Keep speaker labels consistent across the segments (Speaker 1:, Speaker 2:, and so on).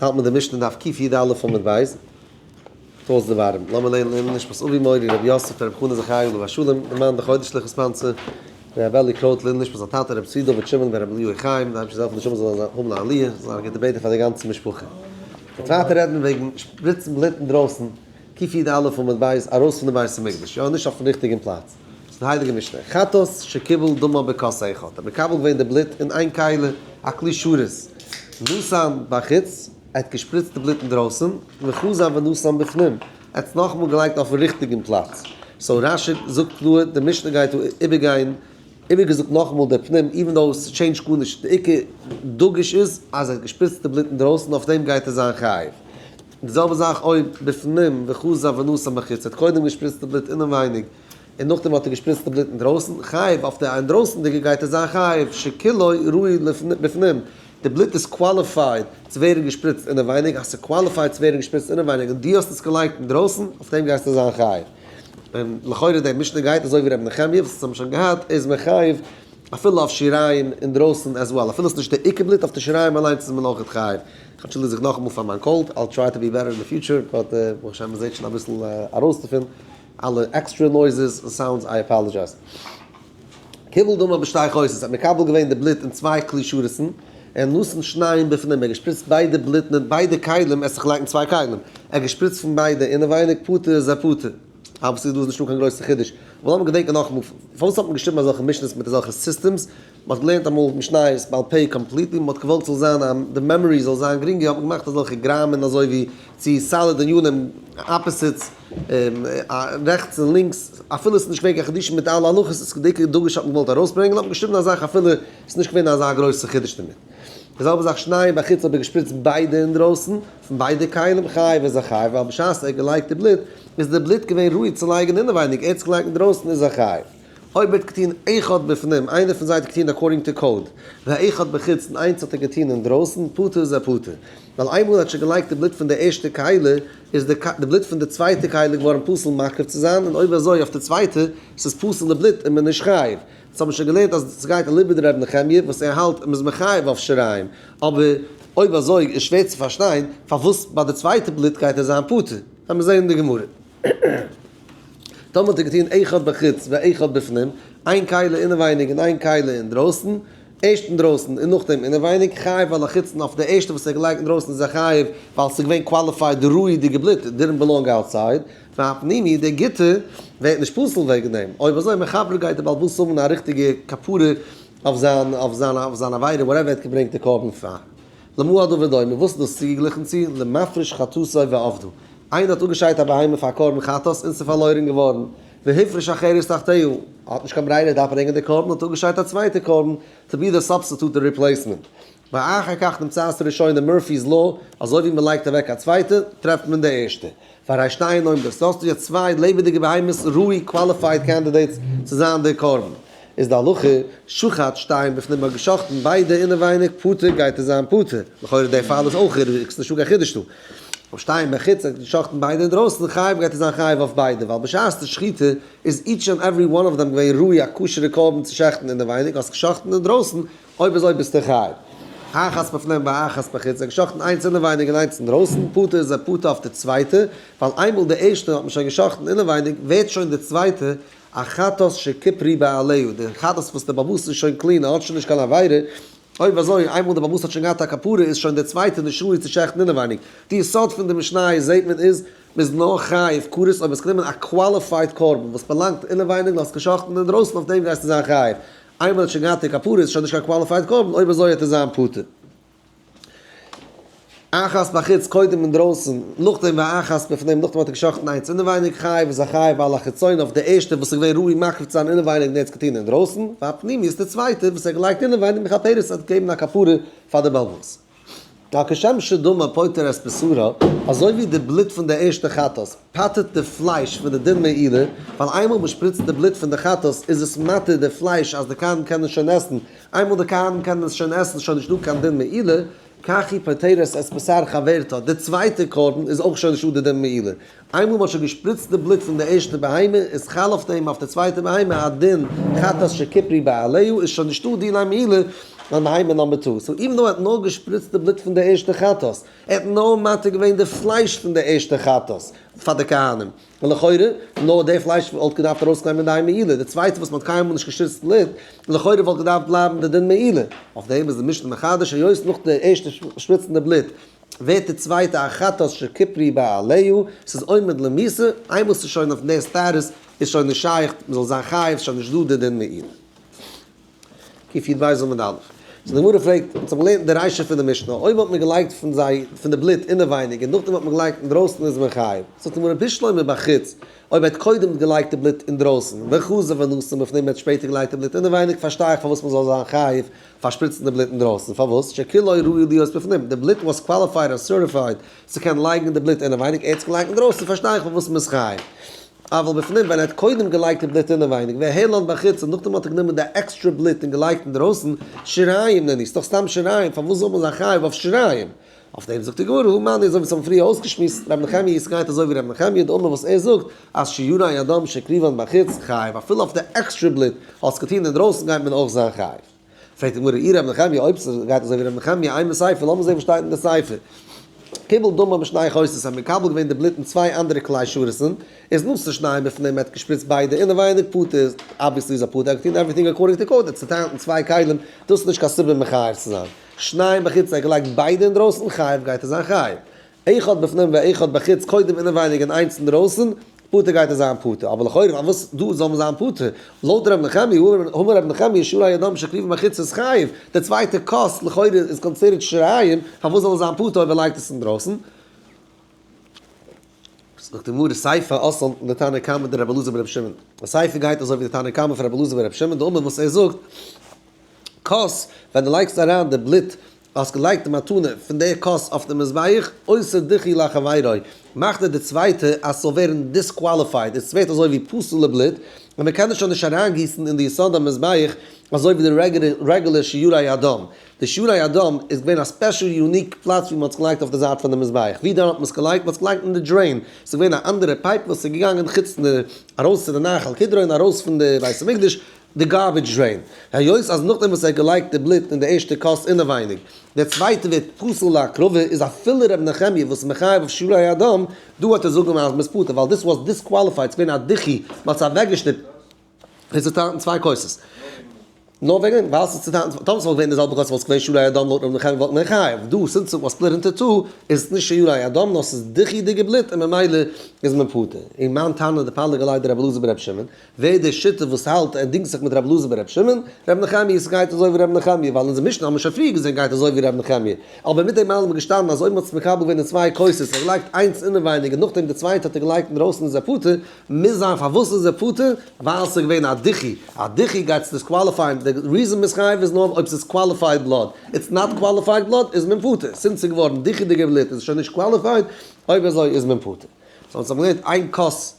Speaker 1: האלט מען די משנה דף קי"א עמוד ב', towards the bottom. לאמיר לערנען לעילוי נשמת אבי מורי רבי יוסף רבי חנא זכרי' עליו השלום, די מאן די חודש'ליכע sponsor, רבי אלי קרויט לעילוי נשמת זיין טאטע רבי צבי דוד שמעון בן רבי אליהו חיים, די אייבערשטער זאל העלפן די נשמה זאל האבן א עליה, זאל זיין א גוטע בעטער פאר די גאנצע משפחה. יעצט ווייטער רעדט מען וועגן שפריצן בלוט אינדרויסן, קי"א עמוד ב', ארויס פון די בית המקדש, יא נישט אויפן ריכטיגן פלאץ. ס'איז די הייליגע משנה, חטאת שקיבל דמה בכוס אחד, האט מקבל געווען די בלוט אין איין כלי, א כלי שרת, נתן בחוץ, ער האט געשפריצט די בלוט אינדרויסן, וחזר ונתן בפנים, ער האט עס נאכאמאל געלייגט אויפן ריכטיגן פלאץ. so רש"י זאגט קלאר, די משנה גייט דא איבערגיין, איבערגעזאגט נאכאמאל די פנים, even though עס change ט גארנישט, די עיקר דגוש איז אז ער האט געשפריצט די בלוט אינדרויסן, אויף דעם גייט ער זיין חייב. די זעלבע זאך אויב בפנים וחזר ונתן בחוץ, ער האט קודם געשפריצט די בלוט אינעווייניג, און נאכדעם האט ער געשפריצט די בלוט אינדרויסן, חייב, אויף די אינדרויסנדיגע גייט ער זיין חייב, שכולו ראוי בפנים, די בלוט איז qualified צו ווערן געשפריצט אינעווייניג, אז ס'איז qualified צו ווערן געשפריצט אינעווייניג און דו האסט עס געלייגט אינדרויסן, אויף דעם גייסטו זיין חייב. און לכאורה די משנה גייט אזוי ווי רבי נחמיה וואס אונז האבן שוין געהאט, איז מחייב אפילו אויף שיריים אינדרויסן as well, אפילו עס איז נישט די עיקר בלוט, אויף די שיריים אליינס איז מען אויכעט חייב. איך אנטשולדיג זיך נאכאמאל פאר מיין cold, I'll try to be better in the future, but ברוך השם מ'זעט שוין אביסל ארויס דערפון. אלע extra noises און sounds I apologize. קיבל דמה בשתי כוסות האט מקבל געווען די בלוט אין צוויי כלי שרת'ן, און נתן שניים בפנים, ער האט געשפריצט ביידע בלוטן אין ביידע כלים, עס זיך לייגן צוויי כלים, ער האט געשפריצט פון ביידע אינעווייניג, פטור איז ער פטור. obviously דא איז נישטא קיין גרויסע חידוש, אבער לאמיר געדענקען נאכאמאל, פארוואס האט מען געשריבן אזעלכע משנה'ס מיט אזעלכע systems? מען האט געלערנט אמאל משניות בעל פה completely, מען האט געוואלט ס'זאל זיין א די memory זאל זיין גרינגער האט מען געמאכט אזעלכע גראמען אזוי ווי צו solid ענינים, opposites, רעכטס און לינקס, אפילו ס'איז נישט געווען קיין חידושים מיט אלע הלכות, איז די עיקר דגוש האט מען געוואלט ארויסברענגען האט מען געשריבן א זאך אפילו ס'איז נישט געווען אזא גרויסע חידוש דערמיט. די זעלבע זאך שניים בחוץ האט ער געשפריצט ביידע אינדרויסן, פון ביידע כלים, חייב איז ער חייב ווייל בשעת ער האט געלייגט די בלוט איז די בלוט געווען ראוי צו לייגן אינעווייניג, ער האט עס געלייגט אינדרויסן איז ער חייב. אויב ער האט געטון אחד בפנים, איינער פון זיי האט געטון according to code, ואחד בחוץ און איינס האט ער געטון אינדרויסן, פטור איז ער פטור. ווייל איינמאל ער האט שוין געלייגט די בלוט פון די ערשטע כלי, איז די די בלוט פון די צווייטע כלי געווארן פסול מקריב צו זיין, און אויב אזוי אויף די צווייטע, ס'איז פסול די בלוט און מ'איז נישט חייב. דאס האט מען שוין געלערנט אז ס'גייט אליבא דרבי נחמיה וואס ער האלט מ'איז מחייב אויף שיריים, אבער אויב אזוי איז שווער צו פארשטיין פארוואס ביי די צווייטע בלוט גייט ער זיין פטור. וועמיר זעהן אין די גמרא. טאמער האט ער געטון אחד בחוץ ואחד בפנים, איין כלי אינעווייניג און איין כלי אינדרויסן, ערשט אינדרויסן און נאכדעם אינעווייניג, חייב על החיצון אויף די ערשטע וואס ער האט געלייגט אינדרויסן איז ער חייב ווייל ס'איז געווען qualified די ראוי'דיגע בלוט, didn't belong outside, והפנימי די גוטע ווערט נישט פסול וועגן דעם, אויב אזוי מכפר גייט די בעל הבית האבן א ריכטיגע כפרה אויף זיין אויף זיין אויף זיין עבירה whatever ער האט געברענגט די קרבן פאר. למה הדבר דומה, וואס איז דאס צוגעגליכן צו, למפריש חטאתו ואבדה. איינער האט אפגעשיידט א בהמה פאר קרבן חטאת און ס'איז פארלוירן געווארן, והפריש אחרת תחתיה, האט נישט קיין ברירה דארף ברענגען די קרבן, האט אפגעשיידט א צווייטע קרבן, to be the substitute the replacement. ואחר כך נמצאת הראשונה Murphy's law, אזוי ווי מ'לייגט אוועק א צווייטע, טרעפט מען די ערשטע. והרי שתיהן עומדות, דא האסטו יעצט צוויי לעבעדיגע בהמות ראוי qualified candidates צו זיין די קרבן. איז די הלכה, שחט שתיהן בפנים האט געשחט'ן ביידע אינעווייניג פטור גייט עס זיין פטור. לכאורה די פאל איז אויך איבעריג, ס'נישטא קיין חידוש דא. אויב שתיהן בחוץ האט געשחט'ן ביידע אינדרויסן חייב גייט ער זיין חייב אויף ביידע ווייל בשעת די שחיטה איז each and every one of them געווען ראוי א כשר'ע קרבן צו שעכטן אינעווייניג האסט געשחט'ן אינדרויסן אויב אזוי ביסטו חייב. אחת בפנים ואחת בחוץ, ער האט געשחט'ן איינס אינעווייניג און איינס אינדרויסן, פטור איז ער פטור אויף די צווייטע, ווייל איינמאל די ערשטע האט מען שוין געשחט'ן אינעווייניג ווערט שוין די צווייטע א חטאת שכיפרו בעליה, די חטאת וואס די בעל הבית איז שוין clean ער האט שוין נישט קיין עבירה, אויב אזוי, איינמאל די בעל הבית האט שוין געהאט א כפרה איז שוין דער צווייטער נישט ראוי צו שעכטן אינעווייניג. די יסוד פון די משניות זעהט מען איז, מ'איז נאר חייב כרת אויב האסט גענומען א qualified קרבן וואס באלאנגט אינעווייניג און האסט געשאכטן אינדרויסן אויף דעם גייסטו זיין חייב. איינמאל האט שוין געהאט די כפרה איז שוין נישט קיין qualified קרבן אויב אזוי וועט ער זיין פטור. אחת בחוץ קודם אינדרויסן, נאכדעם ואחת בפנים, נאכדעם האט ער געשאכטן איינס אינעווייניג, חייב איז א חייב על החיצון אויף די ערשטע וואס איז געווען ראוי מקריב צו זיין אינעווייניג און ער האט עס געטון אינדרויסן, והפנימית די צווייטע וואס ער האט געלייגט אינעווייניג מכפרת האט געגעבן א כפרה פאר די בעל הבית. נאר כשם שדמה פוטר את בשרה, אזוי ווי די בלוט פון די ערשטע חטאת פטר'ט די פלייש פון די דין מעילה, ווייל איינמאל מען שפריצט די בלוט פון די חטאת איז עס מתיר די פלייש אז די כהנים קענען שוין עסן, איינמאל די כהנים קענען עס שוין עסן איז שוין נישטא קיין דין מעילה, כך היא פוטרת את בשר חברתה, די צווייטע קרבן איז אויך שוין נישטא די דין מעילה, איינמאל מען האט שוין געשפריצט די בלוט פון די ערשטע בהמה איז חל אויף דעם אויף די צווייטע בהמה א דין חטאת שכיפרו בעליה איז שוין נישטא דיני מעילה. מיין בהמה number two. So even though ער האט נאר געשפריצט די בלוט פון די ערשטע חטאת, ער האט נאר מתיר געווען די פלייש פון די ערשטע חטאת פאר די כהנים, און לכאורה, נאר די פלייש וואלט געדארפט ארויסגיין מיט דיין מעילה, די צווייטע וואס מ'האט קיינמאל נישט געשפריצט בלוט, לכאורה וואלט געדארפט בלייבן די דין מעילה. אויף דעם איז די משנה מחדש, היות נאך די ערשטע שפריצן די בלוט, ווערט די צווייטע א חטאת שכיפרו בעליה, ס'איז עומד למיתה, איינמאל ס'איז שוין אויף די status איז שוין נישט שייך מ'זאל זיין חייב, ס'איז שוין נישט דא די דין מעילה. קי"ב עמוד א'. So די גמרא פרעגט, אונז האבן געלערנט אין די רישא פון די משנה, אויב האט מען געלייגט פון זיי פון די בלוט אינעווייניג און נאכדעם האט מען געלייגט אינדרויסן איז מען חייב. זאגט די גמרא בשלמא בחוץ, אויב ער האט קודם געלייגט די בלוט אינדרויסן, וחזר ונתן בפנים ער האט שפעטער געלייגט די בלוט אינעווייניג, פארשטיי איך פארוואס מען זאל זיין חייב פארשפריצן די בלוט אינדרויסן, פארוואס? שכולו ראוי להיות בפנים, די בלוט was qualified or certified צו קענען לייגן די בלוט אינעווייניג, ער האט עס געלייגט אינדרויסן, פארשטיי איך פארוואס מען איז חייב. אבל בפנים, ווען ער האט קודם געלייגט די בלוט אינעווייניג, והעלן בחוץ, און נאכדעם האט ער גענומען די עקסטרע בלוט און געלייגט אינדרויסן, שיריים נינהו, ס'איז דאך סתם שיריים, פארוואס זאל מען זיין חייב אויף שיריים? אויף דעם זאגט די גמרא, הא מני, אזוי ווי אונז האבן פריער אויסגעשמועסט, רבי נחמיה איז גייט אזוי ווי רבי נחמיה, דאמר וואס ער זאגט, אז שירי הדם שהקריבן בחוץ, חייב, אפילו אויף די עקסטרע בלוט, האסט געטון אינדרויסן גייט מען אויך זיין חייב. פרעגט די גמרא, אי רבי נחמיה, אויב ס'גייט אזוי ווי רבי נחמיה, אימא סיפא, לאמיר זען וואס שטייט אין די סיפא. קיבל דמה משני כוסות, האט מקבל געווען די בלוט אין צוויי אנדערע כלי שרת'ן, איז נתן שניהם בפנים, ער האט געשפריצט ביידע אינעווייניג, פטור, obviously איז ער פטור, ער האט געטון everything according to code, ער האט צוטיילט אין צוויי כלים, דאס איז נישט קיין סיבה מחייב צו זיין. שניהם בחוץ, ער האט געלייגט ביידע אינדרויסן, חייב גייט ער זיין חייב. אחד בפנים ואחד בחוץ, קודם אינעווייניג און איינס אינדרויסן, פטור גייט ער זיין פטור. אבער לכאורה פארוואס דא זאל מען זיין פטור? לויט ר' נחמיה, האמר ר' נחמיה שירי הדם שהקריבן בחוץ איז חייב, די צווייטע כוס לכאורה איז considered שיריים, פארוואס זאל ער זיין פטור אויב ער לייגט עס אינדרויסן? זאגט די גמרא סיפא אתאן לתנא קמא דרבי אלעזר ברבי שמעון, די סיפא גייט אזוי ווי די תנא קמא פון רבי אלעזר ברבי שמעון, דאמר וואס ער זאגט, כוס, ווען דו לייגסט אריין די בלוט, האסט געלייגט די מתנה פון די כוס אויף די מזבח, עושה דיחוי לחבירו, מאכט ער די צווייטע אז ס'זאל ווערן disqualified, עס ווערט אזוי ווי פסול'ע בלוט, און מ'קען עס שוין נישט אריינגיסן אין די יסוד המזבח אזוי ווי די רעגולער שירי הדם. די שירי הדם איז געווען א special unique פלאץ ווי מ'האט עס געלייגט אויף די זייט פון די מזבח. ווי דאן האט מען עס געלייגט? מ'האט עס געלייגט אין די drain. ס'איז געווען א אנדערע pipe וואס איז געגאנגען חוץ פון די, ארויס צו די נחל קדרון, ארויס פון די בית המקדש, די garbage drain, היות אז נאכדעם וואס ער האט געלייגט די בלוט אין די ערשטע כוס אינעווייניג, די צווייטע ווערט פסול להקרבה, איז אפילו ר' נחמיה וואס איז מחייב אויף שירי הדם, דא האט ער זאגן אז מ'איז פטור, ווייל דאס was disqualified, ס'געווען א דיחוי, מ'האט עס אוועקגעשטופט, עס איז צוטיילט אין צוויי כוסות. נאר וועגן ווייל ס'איז צוטיילט אין צוויי, טאמער ס'וואלט געווען די זעלבע כוס וואלט עס געווען שירי הדם לויט ר' נחמיה וואלט מען חייב, דא since it was split into two איז עס נישט שירי הדם נאר ס'איז דיחוי'דיגע בלוט און ממילא איז מען פטור. און מאן תנא דפליג עליה דרבי אלעזר ברבי שמעון, ווער די שיטה וואס האלט ער דינגט זיך מיט רבי אלעזר ברבי שמעון, רבי נחמיה, עס גייט אזוי ווי רבי נחמיה, ווייל אונזער משנה האבן מיר שוין פריער געזען גייט אזוי ווי רבי נחמיה, אבער מיט דעם אלעם איז געשטאנען אז אויב מען האט עס מקבל געווען אין צוויי כוסות און געלייגט איינס אינעווייניג און נאכדעם די צווייטע האט ער געלייגט אינדרויסן איז ער פטור, מוז זיין פארוואס איז ער פטור, ווייל עס איז געווען א דיחוי, א דיחוי גייט עס disqualify ען, די reason מ'איז חייב איז נאר אויב ס'איז qualified blood, it's not qualified blood איז מען פטור, since ס'איז געווארן דיחוי'דיגע בלוט איז עס שוין נישט qualified, אויב אזוי איז מען פטור. so אונז האבן געלערנט איין כוס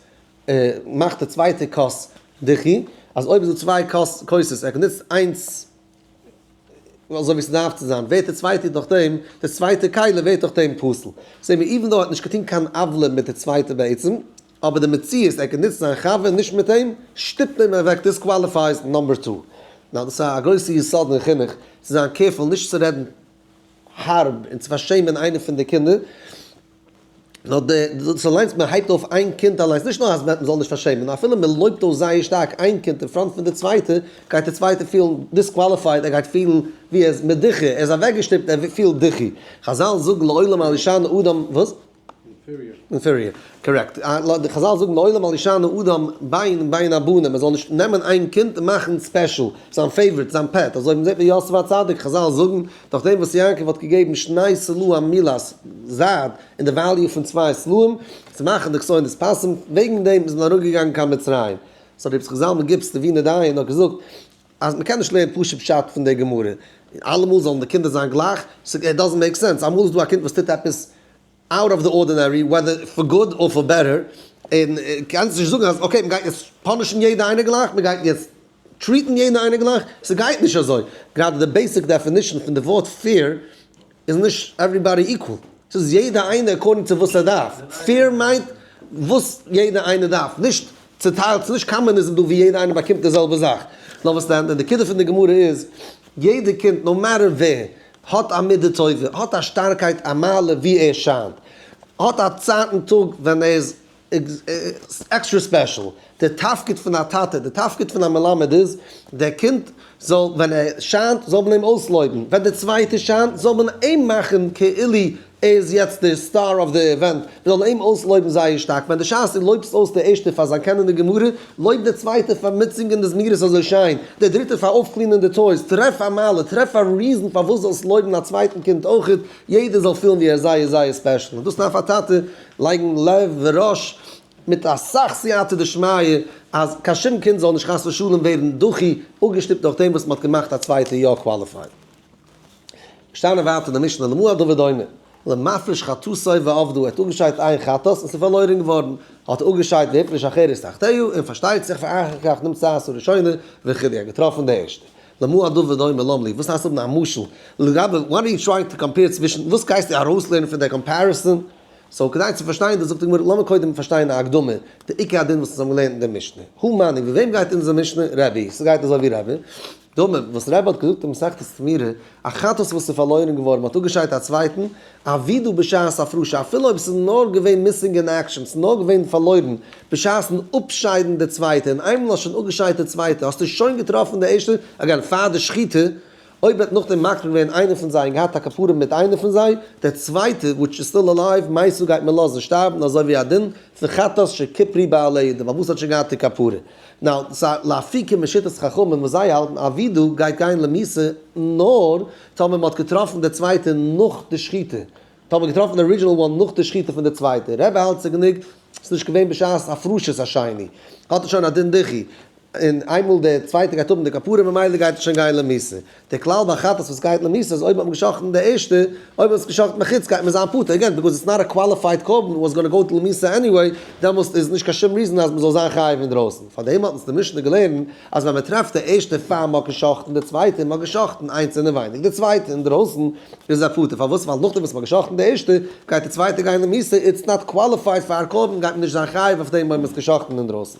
Speaker 1: מאכט די צווייטע כוס דיחוי, אז אויב איז דא צוויי כוסות, ער האט גענוצט איינס אזוי ווי ס'דארף צו זיין, ווערט די צווייטע דורך דעם, די צווייטע כלי ווערט דורך דעם פסול. זעהן מיר even though ער האט נישט געטון קיין עוולה מיט די צווייטע בעצם, אבער די מציאות ער האט גענוצט זיין חבר נישט מיט אים, שטופט אים אוועק, disqualifies number two. Now דאס איז א גרויסע יסוד אין חינוך, צו זיין careful נישט צו רעדן הארב און צו פארשעמען איינע פון די קינדער, נאר די דאס אליינס מען הייבט אויף איין קינד אליינס, נישט נאר אז מען זאל נישט פארשעמען, נאר אפילו מען לויבט אויס זייער שטארק איין קינד אין front פון די צווייטע, גייט די צווייטע פילן disqualified, ער גייט פילן ווי ער איז מדוכה, ער איז אוועקגעשטופט, ער פילט דיחוי. חזל זאגן לעולם אל ישנה אדם, וואס? Inferior. Correct. די חזל זאגן לעולם אל ישנה אדם בין בין הבנים, מען זאל נישט נעמען איין קינד און מאכן special, זיין favorite, זיין pet, אזוי ווי מען זעט ביי יוסף הצדיק, חזל זאגן, דורך דעם וואס יעקב האט געגעבן שני סלעים מילת זייד אין די value פון צוויי סלעים, צו מאכן די כתונת פסים, וועגן דעם איז מען אראפגעגאנגען קיין מצרים. ס'האט רבי יצחק זלמן גיפס די ווינער דיין האט געזאגט אז מ'קען נישט לערנען פשוט פשט פון די גמרא, אלעמאל זאלן די קינדער זיין גלייך, it doesn't make sense, אמאל איז דא א קינד וואס טוט עפעס out of the ordinary, whether for good or for better, און קענסט נישט זאגן אז okay מ'גייט יעצט punish ן יעדע איינער גלייך, מ'גייט יעצט treat ן יעדע איינער גלייך, ס'גייט נישט אזוי, גראדע די basic definition פון די ווארט fair איז נישט everybody equal, ס'איז יעדע איינער according צו וואס ער דארף, fair מיינט וואס יעדע איינער דארף, נישט צוטיילט, ס'איז נישט קאמוניזם דא ווי יעדע איינער באקומט די זעלבע זאך, נאר וואס דען, די נקודה פון די גמרא איז. יעדע קינד no matter ווער, האט א מידה טובה, האט א שטארקייט, א מעלה ווי ער שיינט, האט א צייט אין טאג ווען ער איז extra special. דער תפקיד פון א טאטע, דער תפקיד פון א מלמד איז, דער קינד זאל ווען ער שיינט זאל מען אים אויסלויבן, ווען דער צווייטער שיינט זאל מען אים מאכן כאילו ער איז יעצט דער star of the event, מען זאל אים אויסלויבן זייער שטארק. ווען די שעת דו לויבסט אויס דער ערשטער פאר זיין קענען די גמרא, לויב דער צווייטער פאר מיטזינגען די זמירות אזוי שיין, דער דריטער פאר אויפקלינען די toys. טרעף א מעלה, טרעף א reason פארוואס זאלסט לויבן א צווייטן קינד אויכעט, יעדער זאל פילן ווי ער איז זייער זייער special. און דאס דארף א טאטע לייגן לב וראש מיט אסאך סייעתא דשמיא אז קיין שום קינד זאל נישט חס ושלום ווערן דחי, אפגעשטופט דורך דעם וואס מען האט געמאכט א צווייטע יא qualified. געשטאנען ווייטער אין די משנה למה הדבר דומה? למפריש חטאתו ואבדה, ער האט אפגעשיידט איין חטאת און ס'איז פארלוירן געווארן, האט ער אפגעשיידט והפריש אחרת תחתיה, און פארשטייט זיך ואחר כך נמצא הראשונה וכו', ער האט געטראפן די ערשטע. למה הדבר דומה למה לי, וואס הייסט האבן א משל? לגבי what are you trying to compare צווישן, וואס גייסטו ארויסלערנען פון די comparison? So כדי צו פארשטיין דאס זאגט די גמרא, לאמיר קודם פארשטיין א הקדמה, די עיקר הדין וואס אונז האבן געלערנט אין די משנה. הא מני, ווי וועם גייט אונזער משנה? רבי. ס'גייט אזוי ווי רבי. דאמר, וואס רבי האט געזאגט אין מסכת תמורה, א חטאת וואס איז פארלוירן געווארן, מ'האט אפגעשיידט א צווייטן, אבידה בשעת הפרשה, אפילו אויב ס'איז נאר געווען missing in action, ס'איז נאר געווען פארלוירן בשעת'ן אפשיידן די צווייטע, און איינמאל האסט שוין אפגעשיידט די צווייטע, האסטו שוין געטראפן די ערשטע, again, פאר די שחיטה, אויב האט נאכדעם מקריב געווען איינער פון זיי און געהאט א כפרה מיט איינער פון זיי, דער צווייטער which is still alive, מיתה גייט מען לאזן שטארבן אזוי ווי א דין פון חטאת שכיפרו בעליה, דער בעל הבית האט שוין געהאט די כפרה. Now, ס'א לאפוקי משיטת חכמים וואס זיי האלטן אבידה גייט גיין למיתה נאר טאמער מ'האט געטראפן די צווייטע נאך די שחיטה, טאמער געטראפן די original one נאך די שחיטה פון די צווייטע, רבי האלט ס'גענוג, ס'נישט געווען בשעת הפרשת השני, האט ער שוין א דין דיחוי, און איינמאל דער צווייטער גייט האבן די כפרה ממילא גייט ער שוין גיין למיתה. דער כלל ביי חטאת וואס גייט למיתה איז אויב האט מען געשחט'ן די ערשטע, אויב האט עס געשחט'ן בחוץ גייט מען זיין פטור, again because it's not a qualified קרבן was gonna go to למיתה anyway, דעמאלסט איז נישט קיין שום reason אז מען זאל זיין חייב אינדרויסן. פארדעם האט אונז די משנה געלערנט אז ווען מען טרעפט די ערשטע פאר מען האט געשחט'ן די צווייטע און מען האט געשחט'ן איינס אינעווייניג די צווייטע אינדרויסן איז ער פטור, פארוואס? ווייל נאכדעם וואס מען האט געשחט'ן די ערשטע גייט די צווייטע גיין למיתה, it's not qualified פאר א קרבן גייט מען נישט זיין חייב אויף דעם אויב מען האט עס געשחט'ן אינדרויסן.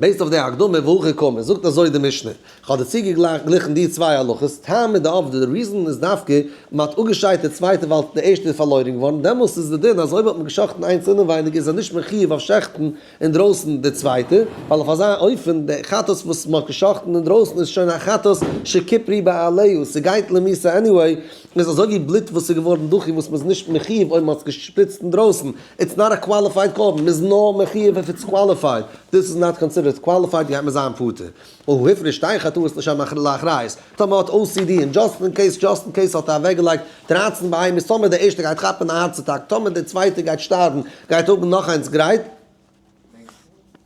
Speaker 1: Based אויף די הקדמה והכי קאמר, זאגט אזוי די משנה, כ'האב דיר צוגעגליכן די צוויי הלכות, טעמא דאבדה, די reason איז דווקא, מען האט אפגעשיידט די צווייטע ווייל די ערשטע איז פארלוירן געווארן, דעמאלסט איז די דין אז אויב האט מען געשחט'ן איינס אינעווייניג איז ער נישט מחיוב אויף שעכטן אינדרויסן די צווייטע, ווייל אויף אזא אופן די חטאת וואס מען האט געשחט'ן אינדרויסן איז שוין א חטאת שכיפרו בעליה, ס'גייט למיתה anyway, איז אזוי ווי בלוט וואס איז געווארן דחוי וואס מ'איז נישט מחיוב אויב מ'האט עס געשפריצט אינדרויסן, it's not a qualified קרבן, מ'איז נאר מחיוב if it's qualified, this is not considered qualified גייט מען זיין פטור. והפריש שתי חטאות לשם לאחריות, טאמער האט OCD און just in case just in case האט ער אוועקגעלייגט 13 בהמות, טאמער די ערשטע גייט כאפן א heart attack, טאמער די צווייטע גייט שטארבן, גייט האבן נאך איינס גרייט.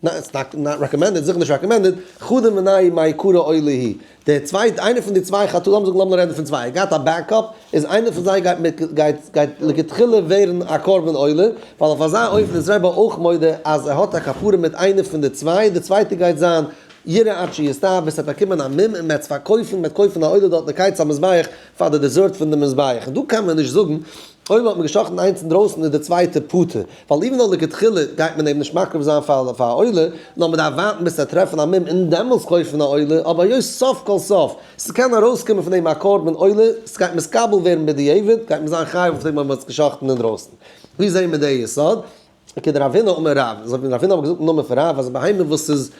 Speaker 1: ניין, it's not recommended, זיכער נישט recommended, חדא מינייהו מעיקרא עולה היא. דער צווייט, איינער פון די צוויי חטאים, לאמיר זאגן לאמיר רעדן פון צוויי, געהאט א backup, איז איינער פון זיי גייט מיט, גייט, גייט לכתחילה ווערן א קרבן עולה, ווייל אויף אזא אופן איז רבי אויך מודה אז ער האט א כפרה מיט איינער פון די צוויי, די צווייטע גייט זיין ירעה עד שיסתאב, ביז ס'וועט באקומען א מום און מ'וועט עס פארקויפן, מ'וועט קויפן א עולה דארט לקיץ המזבח פאר די dessert פון די מזבח. און דא קען מען נישט זאגן אויב האט מען געשחט'ן איינס אינדרויסן איז די צווייטע פטור, ווייל even though לכתחילה גייט מען אים נישט מקריב זיין פאר א עולה, נאר מען דארף ווארטן ביז ס'וועט טרעפן א מום און דעמאלס קויפן א עולה, אבער היות סוף כל סוף ס'קען ארויסקומען פון דעם א קרבן עולה, ס'גייט מתקבל ווערן בדיעבד, גייט מען זיין חייב אויף דעם אויב מ'האט עס געשחט'ן אינדרויסן. ווי זעהן מיר די יסוד? כדרב הונא אמר רב, אזוי ווי רב הונא האט געזאגט אין נאמען פון רב אז א בהמה וואס איז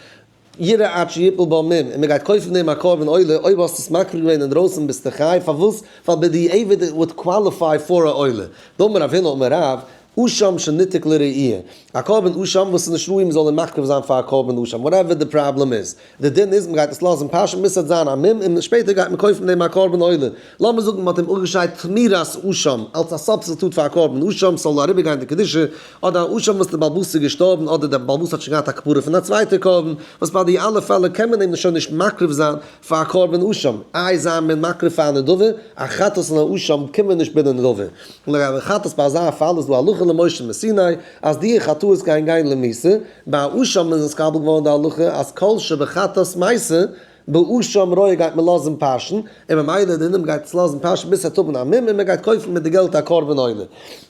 Speaker 1: ירעה עד שיפול בה מום, און מען גייט קויפן דעם א קרבן עולה, אויב האסטו עס מקריב געווען אינדרויסן ביסטו חייב, פארוואס? ווייל בדיעבד it would qualify for א עולה. דאמר רב הונא אמר רב, אשם שניתק לראי', א קרבן אשם וואס איז נישט ראוי מען זאל אים מקריב זיין פאר א קרבן אשם, whatever די פראבלעם איז, די דין איז מען גייט עס לאזן פאשען ביז ס'וועט זיין א מום און שפעטער גייט מען קויפן דעם א קרבן עולה, לאמיר זאגן מען האט אים אפגעשיידט תמורת אשם אלס א substitute פאר א קרבן אשם ס'זאל אריבערגיין די קדושה, אדער א אשם וואס די בעל הבית איז געשטארבן אדער דער בעל הבית האט שוין געהאט א כפרה פון א צווייטע קרבן, וואס ביי די אלע פעלער קען מען אים שוין נישט מקריב זיין פאר א קרבן אשם, איי זיי מען מקריב פאר א נדבה, א חטאת און א אשם קומען נישט ביי די נדבה, און לגבי חטאת ביי אזא פאל איז דא הלכה למשה מסיני אז די חטאות גייען גיין למיתה, ביי א אשם איז נתקבל געווארן די הלכה אז כל שבחטאת מתה באשם רועה גייט מען לאזן פאשן, און ממילא די נמ גייט עס לאזן פאשן ביז ס'וועט האבן א מום און מען גייט קויפן מיט די געלט א קרבן עולה.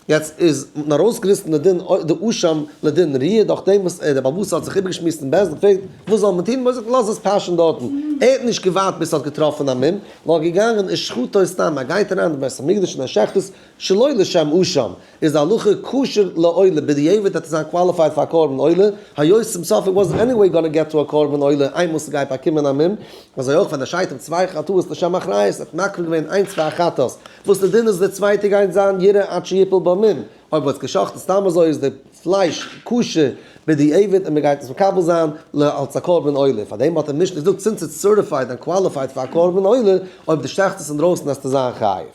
Speaker 1: יעצט איז מען ארויסגעריסן די דין די אשם לדין ראיה דורך דעם וואס דער בעל הבית האט זיך איבערגעשמועסט אין בית דין געפרעגט וואס זאל מען טון, מ'האט געזאגט לאז עס פאשען דארטן, ער האט נישט געווארט ביז ס'האט געטראפן א מום, נאר געגאנגען ושחטו סתם, ער גייט אריין אין בית המקדש און ער שעכט עס שלא לשם אשם, איז די הלכה כשר לעולה, בדיעבד וועט ער זיין qualified פאר א קרבן עולה, היות צום סוף it wasn't anyway gonna get to א קרבן עולה איינמאל ס'גייט באקומען א מום, אזוי אויך ווען ער שיידט אפ צוויי חטאות לשם אחריות, האט מקריב געווען איינס פאר א חטאת, וואס די דין איז די צווייטע גייט זיין ירעה עד שיפול בה מום, אויב מ'האט עס גע'שחט'ן סתם אזוי איז די פלייש כשר בדיעבד און מ'גייט עס מקבל זיין ל אלס א קרבן עולה, פארדעם האט די משנה געזאגט since it's certified and qualified פאר א קרבן עולה, אויב די שעכטסט עס אינדרויסן וועסטו זיין חייב.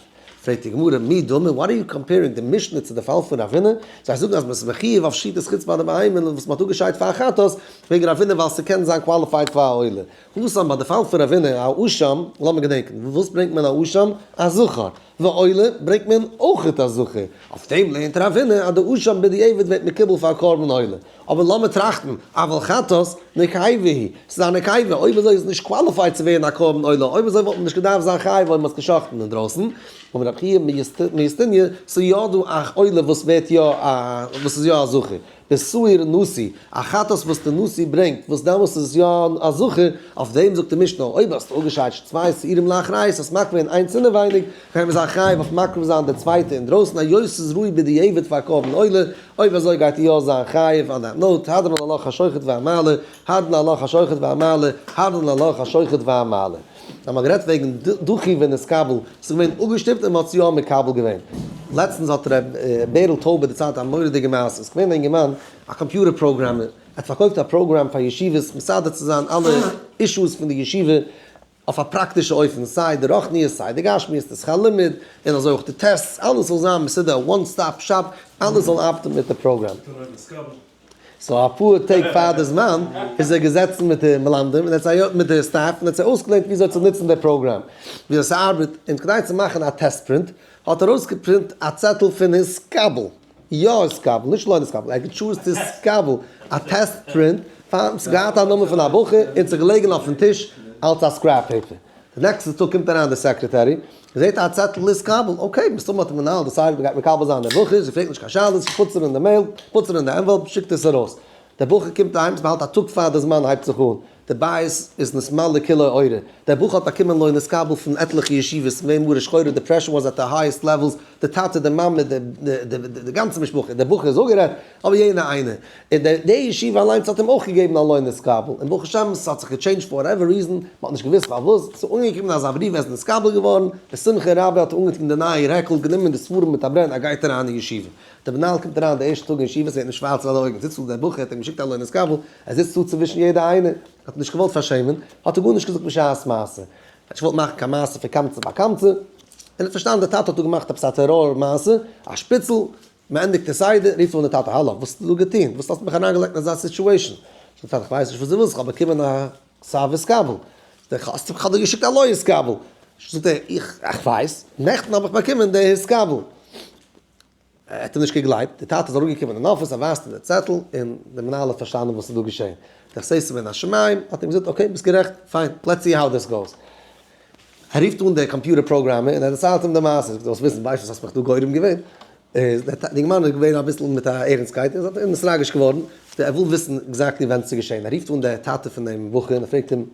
Speaker 1: פרעגט די גמרא, מי דמי, what are you comparing די משנה צו די פאל פון רבינא? זיי זאגן אז מ'איז מחיוב אויף שחיטת חוץ ביי די בהמה וואס מ'האט אפגעשיידט פאר א חטאת, וועגן רבינא ווייל ס'קען זיין qualified פאר א עולה. התם ביי די פאל פון רבינא א אשם, לאמיר געדענקען, וואס ברענגט מען א אשם? א זכר. ועולה ברענגט מען אויכעט א זכר. אויף דעם לערנט רבינא אז די אשם בדיעבד ווערט מקובל פאר א קרבן עולה. אבער לאמיר טראכטן, אבל חטאת, נקבה היא, ס'איז א נקבה, אויב אזוי איז עס נישט qualified צו ווערן א קרבן עולה, אויב אזוי וואלט מען נישט געדארפט זיין חייב אויב מ'האט עס גע'שחט'ן אינדרויסן. אמר רבי חייא מיוסטיניא, ס'איז יא דא א עולה וואס ווערט יא א, וואס איז יא א זכר. בשעיר נשיא, א חטאת וואס די נשיא ברענגט, וואס דעמאלס איז עס יא א זכר, אויף דעם זאגט די משנה, אויב האסטו אפגעשיידט צוויי שעירים לאחריות, האסט מקריב געווען איינס אינעווייניג, קען מען זיין חייב אויף מקריב זיין די צווייטע אינדרויסן, היות ס'איז ראוי בדיעבד פאר קרבן עולה, אויב אזוי גייט איר יא זיין חייב, on that note, הדרן עלך השוחט והמעלה, הדרן עלך השוחט והמעלה, הדרן עלך השוחט והמעלה. האבן מיר גערעדט וועגן דחי ונתקבל, ס'איז געווען אפגעשטופט און מ'האט עס יא מקבל געווען. לעצטנס האט ר' בערל טויבער דערציילט א מורא'דיגע מעשה, ס'איז געווען א אינגערמאן א computer programmer, ער האט פארקויפט א פראגראם פאר ישיבות מסדר צו זיין אלע אישוס פון די ישיבה אויף א פראקטישע אופן, סיי די רוחניות סיי די גשמיות, די שכר לימוד, און אזוי אויך די tests, אלעס זאל זיין מסודר, א one stop shop, אלעס זאל ארבעטן מיט די פראגראם. so אפאר טעג פאר די זמן איז ער געזעצן מיט די מלמדים און האט זיי מיט די staff און האט זיי אויסגעלערנט וויאזוי צו נוצן די פראגראם, וויאזוי ס'ארבעט, און כדי צו מאכן א test print האט ער ארויסגעפרינט א צעטל פון נתקבל, יא נתקבל, נישט לא נתקבל, ער האט געטשוזט נתקבל, א test print, פאר ס'האט געהאט א נאמען פון א בחור און ס'איז געלעגן אויפן טיש אלס א scrap paper. די נעקסטע טאג קומט אריין די secretary, זעט א צעטל נתקבל, okay, מסתמא האט די מנהל decided מ'גייט מקבל זיין די בחור, זי פרעגט נישט קיין שאלות, זי put עס אין די mail, put עס אין די envelope, שיקט עס ארויס. דער בחור קומט אהיים, ס'באהאלט א טאג פאר די זמן הייבט זיך אן, די בית איז נתמלא כולו אורה, דער בחור האט באקומען לא נתקבל פון עטליכע ישיבות, געווען מרה שחורה, depression was at the highest levels, די טאטע, די מאמע, די גאנצע משפחה, דער בחור איז אפגערעדט, אבער יענער איינער, און די ישיבה אליינס האט אים אויך געגעבן א לא נתקבל, און ברוך השם ס'האט זיך געטשעינדזשט for whatever reason, מ'האט נישט געוואוסט פארוואס, ס'איז אנגעקומען אזא בריוו ער איז נתקבל געווארן, בשמחה רבה האט ער אנגעטון די נייע רעקל, גענומען די ספרים מיט א ברען, ער גייט אריין אין ישיבה. דער מנהל קומט אריין די ערשטע טאג אין ישיבה, ס'ווערט אים שווארץ פאר די אויגן, זיצט דא דער בחור, האט אים געשיקט א לא נתקבל, ער זיצט דא צווישן יעדע איינער, האט אים נישט געוואלט פארשעמען, האט ער גארנישט געזאגט בשעת מעשה, ער האט נישט געוואלט מאכן קיין מעשה פון קמצא בר קמצא, און ער האט פארשטאנען דער טאטע האט דא געמאכט עפעס א טעראר מעשה, א שפיצל, מען ענדיגט די סדר, רופט אן די טאטע, האלא, וואס האסטו דא געטון? וואס האסטו מיך אריינגעלייגט אין אזא situation? זאגט די טאטע, איך ווייס נישט וואס דו ווילסט, איך האב באקומען א כתב נתקבל. זאגט ער, האסט, איך האב דיר געשיקט א לא נתקבל. זאגט ער, איך, איך ווייס, נעכטן האב איך באקומען די נתקבל. ער האט אים נישט געגלייבט, די טאטע איז אראפגעקומען אין אפיס, ער ווייזט אים די צעטל, און די מנהל האט פארשטאנען וואס איז דא געשען. דער חסד מן השמים האט אים געזאגט, okay, ביסט גערעכט, fine, let's see how this goes. ער רופט אן דער computer programmer און ער דערציילט אים די מעשה, זאגט ער, זאלסט וויסן, ווייסט וואס האסט מיך דא גורם געווען? איז דער אינגערמאן איז געווען אביסל מיט א ערנסטקייט, און איז נתרגש געווארן, ער וויל וויסן exactly ווען ס'איז געשען, ער רופט אן דער טאטע פון דעם בחור און ער פרעגט אים,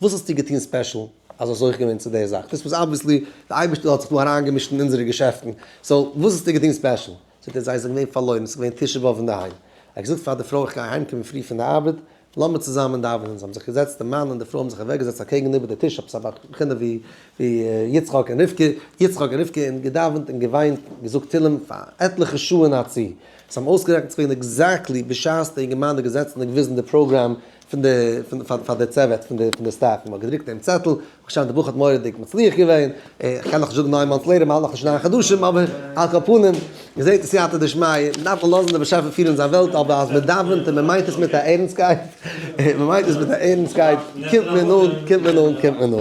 Speaker 1: וואס האסטו געטון special אז האסט זוכה געווען צו די זאך? דאס וואס obviously די אייבערשטער האט זיך דא אריינגעמישט אין אונזערע געשעפטן, so וואס האסטו געטון special? זאגט ער, זיי זענען געווען פארלוירן, ס'איז געווען תשעה באב אינדערהיים, ער האט געזאגט פאר די פרוי איך גיי אהיימקומען פרי פון די ארבעט, לאמיר צוזאמען דאווענען, זיי האבן זיך געזעצט, די מאן און די פרוי האבן זיך אוועקגעזעצט אקעגן איבער די טיש, עפעס א בחינה ווי ווי יצחק און רבקה, יצחק און רבקה, און געדאווענט און געוויינט, געזאגט תהילים פאר עטליכע שעה אין א צי. זיי האבן אויסגערעכנט ס'איז געווען exactly בשעת די אינגערמאן האט געזעצן און געוויזן די פראגראם פון די פון פאר פאר די צוות פון די פון די staff, און מ'האט געדרוקט דעם צעטל, ברוך השם די בחור האט מורא'דיג מצליח געווען, איך קען נאכנישט זאגן nine months later, מ'האלט נאכנישט ניין חדשים, אבער על כל פנים, מ'זעט סייעתא דשמיא, מ'דארף נישט לאזן די באשעפער פירן זיין וועלט, אבער אז מ'דאווענט און מ'מיינט עס מיט א ערנסטקייט, מ'מיינט עס מיט א ערנסטקייט, קומט מען אן, קומט מען אן, קומט מען אן.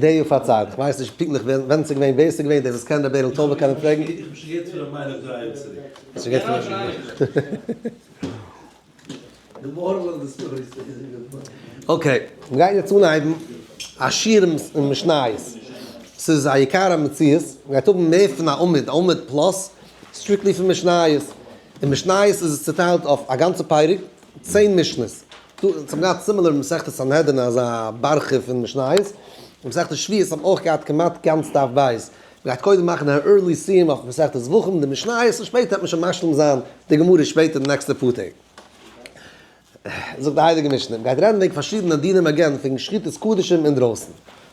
Speaker 1: די פארציילט, איך ווייס נישט פונקטליך ווען ס'איז געווען, ווער ס'איז געווען, דער וואס קען ר' בערל טויבער קען אים פרעגן.
Speaker 2: איך האב שוין געהערט פון ר' מיילעך דריי יאר צוריק.
Speaker 1: האסט שוין געהערט פון
Speaker 2: The moral of the story is a good one.
Speaker 1: okay, מ'גייט יעצט אנהייבן א שיעור אין משניות. ס'איז א יקר המציאות, מ'גייט האבן מער פון א עמוד, א עמוד plus, strictly פון משניות. אין משניות איז עס צוטיילט אויף א גאנצע פרק, 10 משניות. דא, אונז האבן געהאט similar מסכת סנהדרין אזא בארכע פון משניות. אין מסכת שבועות האבן אויך געהאט כמעט גאנץ דף בית. מ'גייט קודם מאכן א early סיום אויף מסכת זבחים, די משניות, און שפעטער וועט מען שוין משלים זיין די גמרא שפעטער די נעקסטע פאר טעג. זאגט די הייליגע משנה, מ'גייט רעדן וועגן פארשידענע דינים again וועגן שחיטת קדשים אינדרויסן.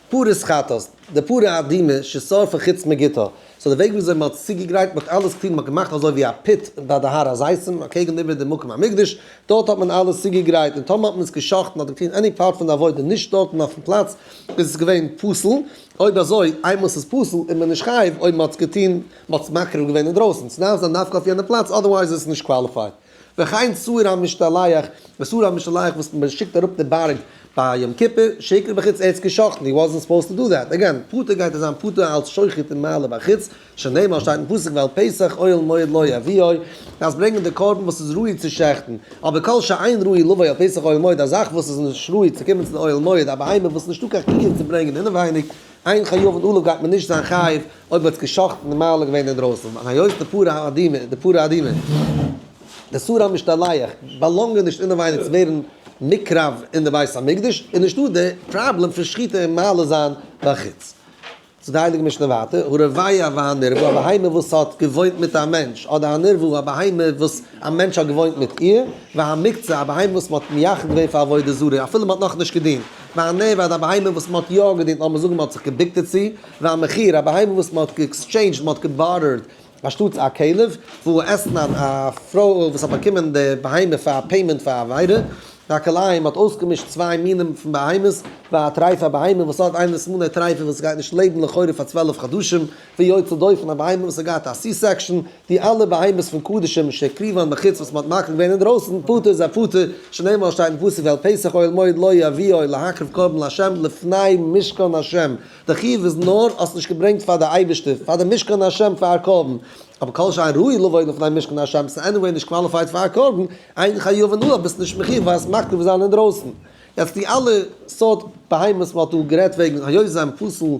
Speaker 1: פרת חטאת, די פרה אדומה ששרפה חוץ מגיתה, so די וועג וויאזוי מ'האט עס צוגעגרייט, מ'האט אלעס clean, מ'האט געמאכט אזוי ווי א pit ביי די הר הזיתים אקעגן איבער די מקום המקדש, דארט האט מען אלעס צוגעגרייט, און טאמער האט מען עס גע'שחט'ן אדער געטון any part פון די עבודה נישט דארטן אויפן פלאץ, איז עס געווען פסול, אויב אזוי, איינמאל ס'איז פסול איז מען נישט חייב אויב מ'האט עס געטון, מ'האט עס מקריב געווען אינדרויסן, ס'דארף זיין דווקא אויף יענע פלאץ, otherwise איז עס נישט qualified. וכן שעיר המשתלח, די שעיר המשתלח וואס מען שיקט אראפ די בארג ביי יום כיפור, שהקריב בחוץ ער האט עס געשחט'ן, he wasn't supposed to do that, again, פטור גייט ער זיין פטור אלס שוחט און מעלה בחוץ, שנאמר שטייט אין פסוק ואל פתח אוהל מועד לא יביאו, דארפסט ברענגען די קרבן וואס איז ראוי צו שעכטן, אבער כל שאין ראוי לבוא אל פתח אוהל מועד, א זאך וואס איז נישט ראוי צו קומען צו די אוהל מועד, א בהמה וואס איז נישטא קיין חיוב צו ברענגען אינעווייניג, אין חייבין עליו גייט מען נישט זיין חייב אויב האט עס געשחט'ן און מעלה געווען אינדרויסן, ווייל היות די פרה האדומה, די פרה אדומה, די שעיר המשתלח באלאנגען נישט אינעווייניג צו ווערן נקרב אין די בית המקדש, איז נישטא די פראבלעם פון שחיטה און מעלה זיין בחוץ. זאגט די הייליגע משנה ווייטער, הרביע והנרבע, א בהמה וואס האט געוואוינט מיט א מענטש, אדער הנרבעה, א בהמה וואס א מענטש האט געוואוינט מיט איר, והמוקצה, א בהמה וואס מען האט מייחד געווען פאר עבודה זרה, אפילו מען האט נאכנישט געדינט, והנאבד, א בהמה וואס מען האט יא געדינט, לאמיר זאגן מען האט זיך געבוקט דערצו, והמחיר, א בהמה וואס מען האט גע exchange ט, מען האט גע barter ט, אנשטאטס א כלב, והאתנן, א פרוי וואס האט באקומען די בהמה פאר א payment פאר א עבירה, והכלאים, מ'האט אויסגעמישט צוויי מינים פון בהמות, והטריפה, א בהמה וואס האט איינע סימני טריפה וואס גייט נישט לעבן לכאורה פאר 12 חדשים, ויוצא דופן, א בהמה וואס האט געהאט א C-section, די אלע בהמות פון קדשים שהקריבן בחוץ וואס מ'האט מקריב געווען אינדרויסן, פטור איז א פטור, שנאמר שטייט אין פסוק ואל פתח אוהל מועד לא יביאו להקריב קרבן לה' לפני משכן ה', די חיוב איז נאר האסט נישט געברענגט פאר די אייבערשטער, פאר די משכן השם פאר א קרבן, אבער כל שאין ראוי לבוא לפני משכן השם, ס'איז anyway נישט qualified פאר א קרבן, אין חייבין עליו, ביסט נישט מחיוב ווייל עס מקריב זיין אינדרויסן. יעצט די אלע סארט בהמות מ'האט דא גערעדט וועגן היות זיי זענען פסול,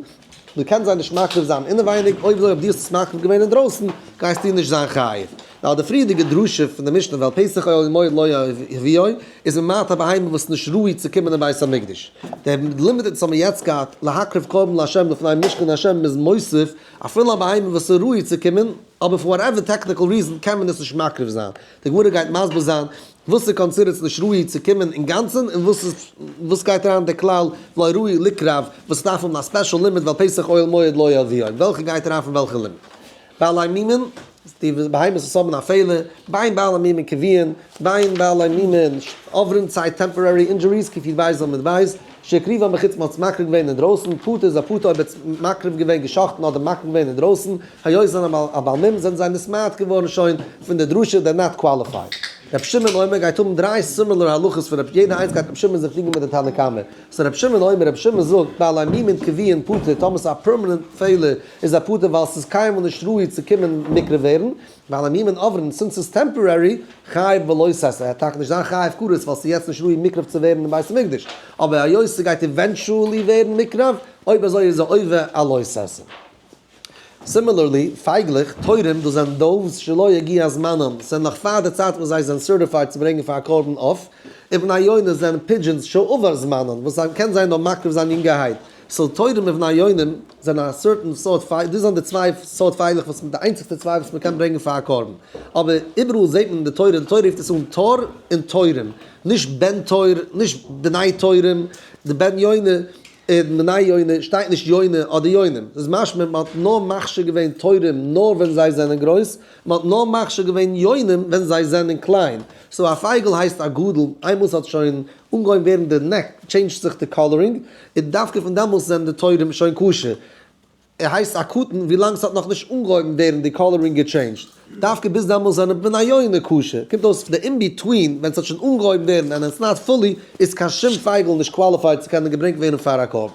Speaker 1: דו קענסט זיי נישט מקריב זיין אינעווייניג, אויב אזוי אויב דו האסט עס מקריב געווען אינדרויסן, גייסטו נישט זיין חייב. ווייל די פריערדיגע דרשה פון די משנה ואל פתח אוהל מועד לא יביאו איז ממעט א בהמה וואס איז נישט ראוי צו קומען אין בית המקדש. דער לימיט וואס האבן מיר יעצט געהאט להקריב קרבן לה' לפני משכן ה' איז מוסיף אפילו א בהמה וואס איז ראוי צו קומען, אבער for whatever technical reason קען מען עס נישט מקריב זיין. די גמרא גייט מסביר זיין וואס איז considered נישט ראוי צו קומען אינגאנצן און וואס איז וואס גייט אריין די כלל לא ראוי ליקרב וואס דארף האבן א special לימיט ואל פתח אוהל מועד לא יביאו וועלכע גייט אריין פון וועלכע לימיט. בעלי מומין, די בהמות וואס האבן א פעלער, בין בעלי מומין קבועין, בין בעלי מומין עוברים סיי temporary injuries קוף יוד בית עמוד בית, שהקריבן בחוץ מ'האט עס מקריב געווען אינדרויסן, פטור איז א פטור אויב ער האט עס מקריב געווען גע'שחט'ן אדער מקריב געווען אינדרויסן, היות זיי זענען א בעל מום זענען זיי נתמעט געווארן שוין פון די דרשה they're not qualified. רבי שמעון אומר גייט האבן דריי similar הלכות פון רבי יעדע איינס גייט רבי שמעון זיך קריגן מיט די תנא קמא. so רבי שמעון אומר רבי שמעון זאגט בעלי מומין קבועין פטור טאמער ס'איז א permanent פעלער איז א פטור ווייל ס'איז קיינמאל נישט ראוי צו קומען נקרב ווערן, בעלי מומין עוברים since ס'איז temporary, חייב בלא תעשה, ער וועט טאקע נישט זיין חייב כרת ווייל ס'איז יעצט נישט ראוי מקרב צו ווערן אין בית המקדש, אבער היות ס'גייט eventually ווערן מקרב, אויב אזוי איז ער עובר א לא תעשה. similarly, פייגלעך, תורים, דאס זענען doves שלא הגיע זמנם, ס'זענען נאך פאר די צייט וואס זיי זענען certified צו ברענגען פאר א קרבן עוף, און בני יונה זענען pigeons שעבר זמנן, וואס קען זיי נאר מקריב זיין יונגערהייט. so תורים און בני יונים זענען א certain סארט פייגל, דאס זענען די צוויי סארט פייגלעך וואס די איינציגסטע צוויי וואס מ'קען ברענגען פאר א קרבן. אבער איבעראל זעט מען אין די תורה, די תורה רופט עס אן תור און תורים, נישט בן תור, נישט בני תורים, די בן יונה און בני יונה שטייט נישט יונה אדער יונים. ס'איז משמע מ'האט נאר מכשיר געווען תורים נאר ווען זיי זענען גרויס, מ'האט נאר מכשיר געווען יונים ווען זיי זענען קליין. so א פייגל הייסט א גדול איינמאל ס'האט שוין אנגעהויבן ווערן די neck change ט זיך די coloring, און דווקא פון דעמאלס זענען די תורים שוין כשר. ער הייסט א קטן ווילאנג ס'האט נאכנישט אנגעהויבן ווערן די coloring גע change ט, דווקא ביז דעמאלס זענען בני יונה כשר. קומט אויס די in between ווען ס'האט שוין אנגעהויבן ווערן and it's not fully איז קיין שום פייגל נישט qualified צו קענען געברענגט ווערן פאר א קרבן.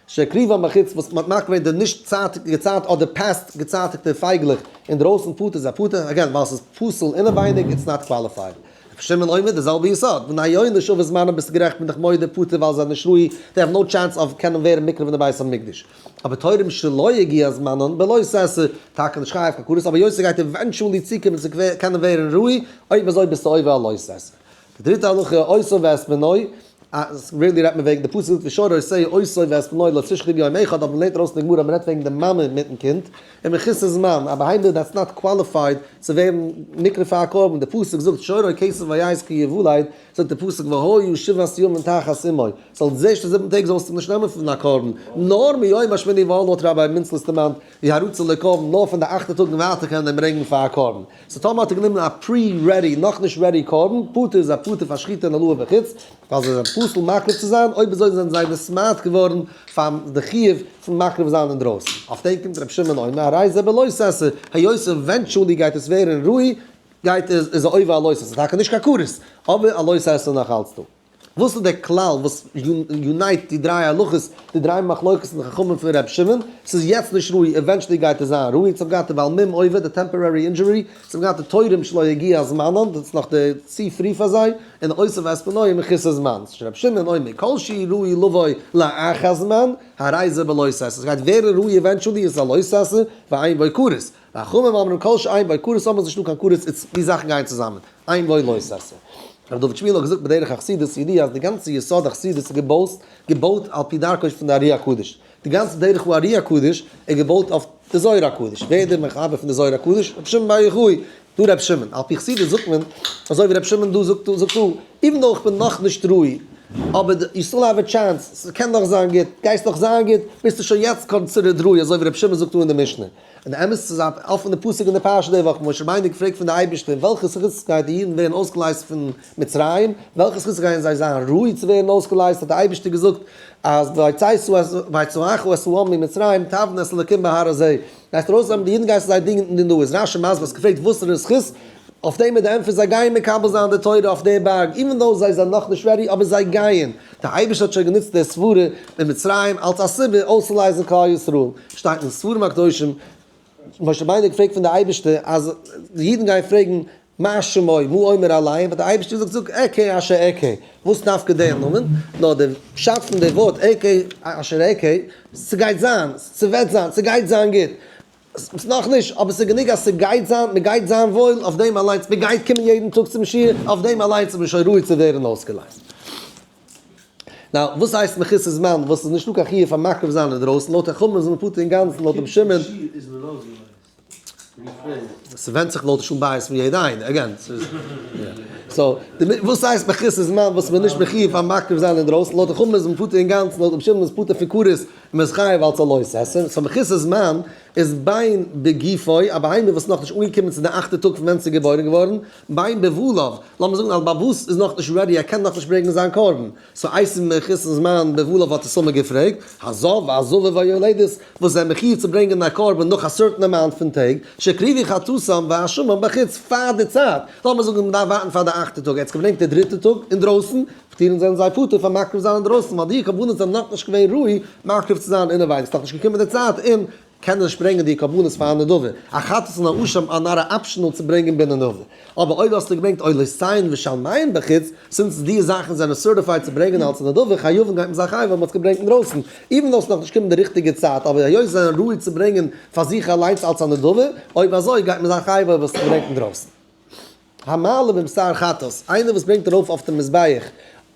Speaker 1: שהקריבן בחוץ וואס מ'האט מקריב געווען די נישט צייטיג געצייט אדער past געצייטיגטע פייגלעך אינדרויסן פטור איז א פטור, again ווייל ס'איז פסול אינעווייניג it's not qualified. שמעון אומר די זעלבע יסוד, בני יונה שעבר זמנם ביסטו גערעכט בין איך מודה פטור ווייל זיי זענען נישט ראוי, they have no chance אויף קענען ווערן מקרב אין די בית המקדש. אבער תורים שלא הגיע זמנן בלא תעשה, טאקע נישט חייב קיין כרת, אבער היות ס'גייט eventually צוקומען צו קענען ווערן ראוי, אויב אזוי ביסטו עובר א לא תעשה. די דריטע הלכה, אותו ואת בנו, אז really רעדט מען וועגן די פסוק זאגט ושור עושה אותו ואת בנו לא תשחטו ביום אחד, אבער מ'לערנט ארויס אין די גמרא אז מ'רעדט וועגן די מאמע מיטן קינד, און מחוסר זמן, א בהמה that's not qualified צו ווערן נקרב פאר א קרבן, די פסוק זאגט שורו כשב ועז כי יולד, זאגט די פסוק והיה שבעת ימים תחת אמו, ס'זאל די ערשטע זיבן טעג זאלסטו נישט נעמען פון א קרבן, נאר מיום השמיני והלאה האט רבי מינצלעס דערמאנט, יהרצה לקרבן, נאר פון די אכטע טאג און ווייטער קען מען אים ברענגען פאר א קרבן. so טאמער האט ער גענומען א pre-ready, נאכנישט ready קרבן, פטור איז א פטור פאר שחיטה און העלאה בחוץ, ווייל זיי זענען פסול מקריב צו זיין, אויב אזוי זענען זיי נתמעט געווארן פאר די חיוב פון מקריב זיין אינדרויסן. אויף דעם קומט רבי שמעון אומר, הרי זה בלא תעשה, היות eventually גייט עס ווערן ראוי, גייט איז איז עובר א לא תעשה, טאקע נישט קיין כרת, אבער א לא תעשה נאך אלץ דא. וואס איז דער כלל וואס unite די דריי הלכות, די דריי מחלוקת אין די חכמים פון ר' שמעון? ס'איז יעצט נישט ראוי, eventually גייט עס זיין ראוי, צום גאט די בעל מום עובר, די temporary injury, צום גאט די תורים שלא הגיע זמנם, דאס איז נאך די צו פרי פאר זיי, און אותו ואת בנו מחוסר זמן. ס'איז ר' שמעון אומר כל שהוא ראוי לבוא לאחר זמן, הרי זה בלא תעשה. ס'גייט ווערן ראוי eventually, איז עס א לא תעשה, ואין בו כרת. וחכמים אומרים כל שאין בו כרת אויב איז נישטא קיין כרת איז די זאכן גייען צוזאמען, אין בו לא תעשה. רבי דוד שמיעל האט געזאגט בדרך החסידות ידוע אז די גאנצע יסוד החסידות איז געבויט געבויט על פי דרכו פון די ארי הקדוש, די גאנצע דרך הארי הקדוש איז געבויט אויף די זוהר הקדוש, ווער איז דער מחבר פון די זוהר הקדוש? רבי שמעון בר יוחאי, דא רבי שמעון, על פי חסידות זאגט מען אזוי ווי רבי שמעון דא זאגט זאגט דא, even though איך בין נאכנישט ראוי, אבער you still have a chance, ס'קען נאך זיין גוט, גייסט נאך זיין גוט, ביסטו שוין יעצט considered ראוי אזוי ווי רבי שמעון זאגט דא אין די משנה. און די אמת איז א אפענע פסוק אין די פרשה די וואך, משה רבינו געפרעגט פון די אייבערשטער אין וועלכע זכות גייט די אידן ווערן אויסגעלייזט פון מצרים, וועלכע זכות גייען זיי זיין ראוי צו ווערן אויסגעלייזט, האט די אייבערשטער געזאגט אז ויצאך את העם ממצרים תעבדון את האלקים בהר הזה, גייסט ארויסנעמען די אידן גייסטו זיי דינגען אין די נאז, איז רשי מסביר האסט געפרעגט וואסערע זכות, אויף דעם איז די ענטפער זיי גייען מקבל זיין די תורה אויף די בארג, even though זיי זענען נאכנישט ready אבער זיי גייען, די אייבערשטער האט שוין גענוצט די סברה אין מצרים אלס א סיבה אויסצולייזן כלל ישראל, שטייט אין ספרים הקדושים, משה רבינו האט געפרעגט פון די אייבערשטער אז די אידן גייען פרעגן מה שמו מה אומר אליהם, האט די אייבערשטער געזאגט זאג אקיה אשר אקיה, וואס דווקא דער נאמען? נאר די פשט פון די ווארט אקיה אשר אקיה, ס'גייט זיין, ס'וועט זיין, ס'גייט זיין גוט, ס'איז נאכנישט, אבער ס'איז גענוג אז ס'גייט זיין, מ'גייט זיין וואויל, אויף דעם אליינס, מ'גייט קומען יעדן טאג צום שיעור, אויף דעם אליינס איז מען שוין ראוי צו ווערן אויסגעלייזט. now, וואס הייסט מחוסר זמן, וואס איז נישטא קיין חיוב פאר מקריב זיין אינדרויסן, לויט חכמים איז מען פטור אינגאנצן, לויט רבי שמעון.
Speaker 2: איז מען אויסגעלייזט.
Speaker 1: ס'ווענדט זיך לויט די שלום בית פון יעדע איינער, again, ס'איז, so, וואס הייסט מחוסר זמן וואס מ'איז נישט מחיוב פאר מקריב זיין אינדרויסן, לויט חכמים איז מען פטור אינגאנצן, לויט רבי שמעון איז פטור פון כרת און מ'איז חייב אלס א לא תעשה, so מחוסר זמן איז בין בגופו, א בהמה וואס איז נאכנישט אנגעקומען צו די אכטע טאג פון ווען ס'איז געבוירן געווארן, בין בבעליו, לאמיר זאגן אז בעל הבית איז נאכנישט ready ער קען נאכנישט ברענגען זיין קרבן, so איזהו מחוסר זמן בבעליו האט עס אמאל געפרעגט, הזב והזבה והיולדת וואס זענען מחיוב צו ברענגען א קרבן נאך א certain amount פון טעג, שהקריבו חטאתם ואשמם בחוץ פאר די צייט, לאמיר זאגן מען דארף ווארטן פאר די אכטע טאג, ער האט עס געברענגט די דריטע טאג אינדרויסן, פטורין זענען זיי פטור פאר מקריב זיין אינדרויסן ווייל די קרבנות זענען נאכנישט געווען ראוי מקריב צו זיין אינעווייניג, ס'איז נאכנישט געקומען די צייט און קענען נישט ברענגען די קרבנות פאר א נדבה, א חטאת און א אשם are not optional צו ברענגען בנדבה. אבער אויב האסטו געברענגט עולותיהן ושלמיהן בחוץ, since די זאכן זענען certified צו ברענגען אלס נדבה, חייבין גייט מען זיין חייב ווייל מען האט עס געברענגט אינדרויסן, even though ס'איז נאכנישט געקומען די ריכטיגע צייט, אבער היות זיי זענען ראוי צו ברענגען פאר זיך אליינס אלס א נדבה, אויב אזוי גייט מען זיין חייב אויב האסטו געברענגט אינדרויסן. המעלה בבשר חטאת, איינער וואס ברענגט ארויף אויף די מזבח,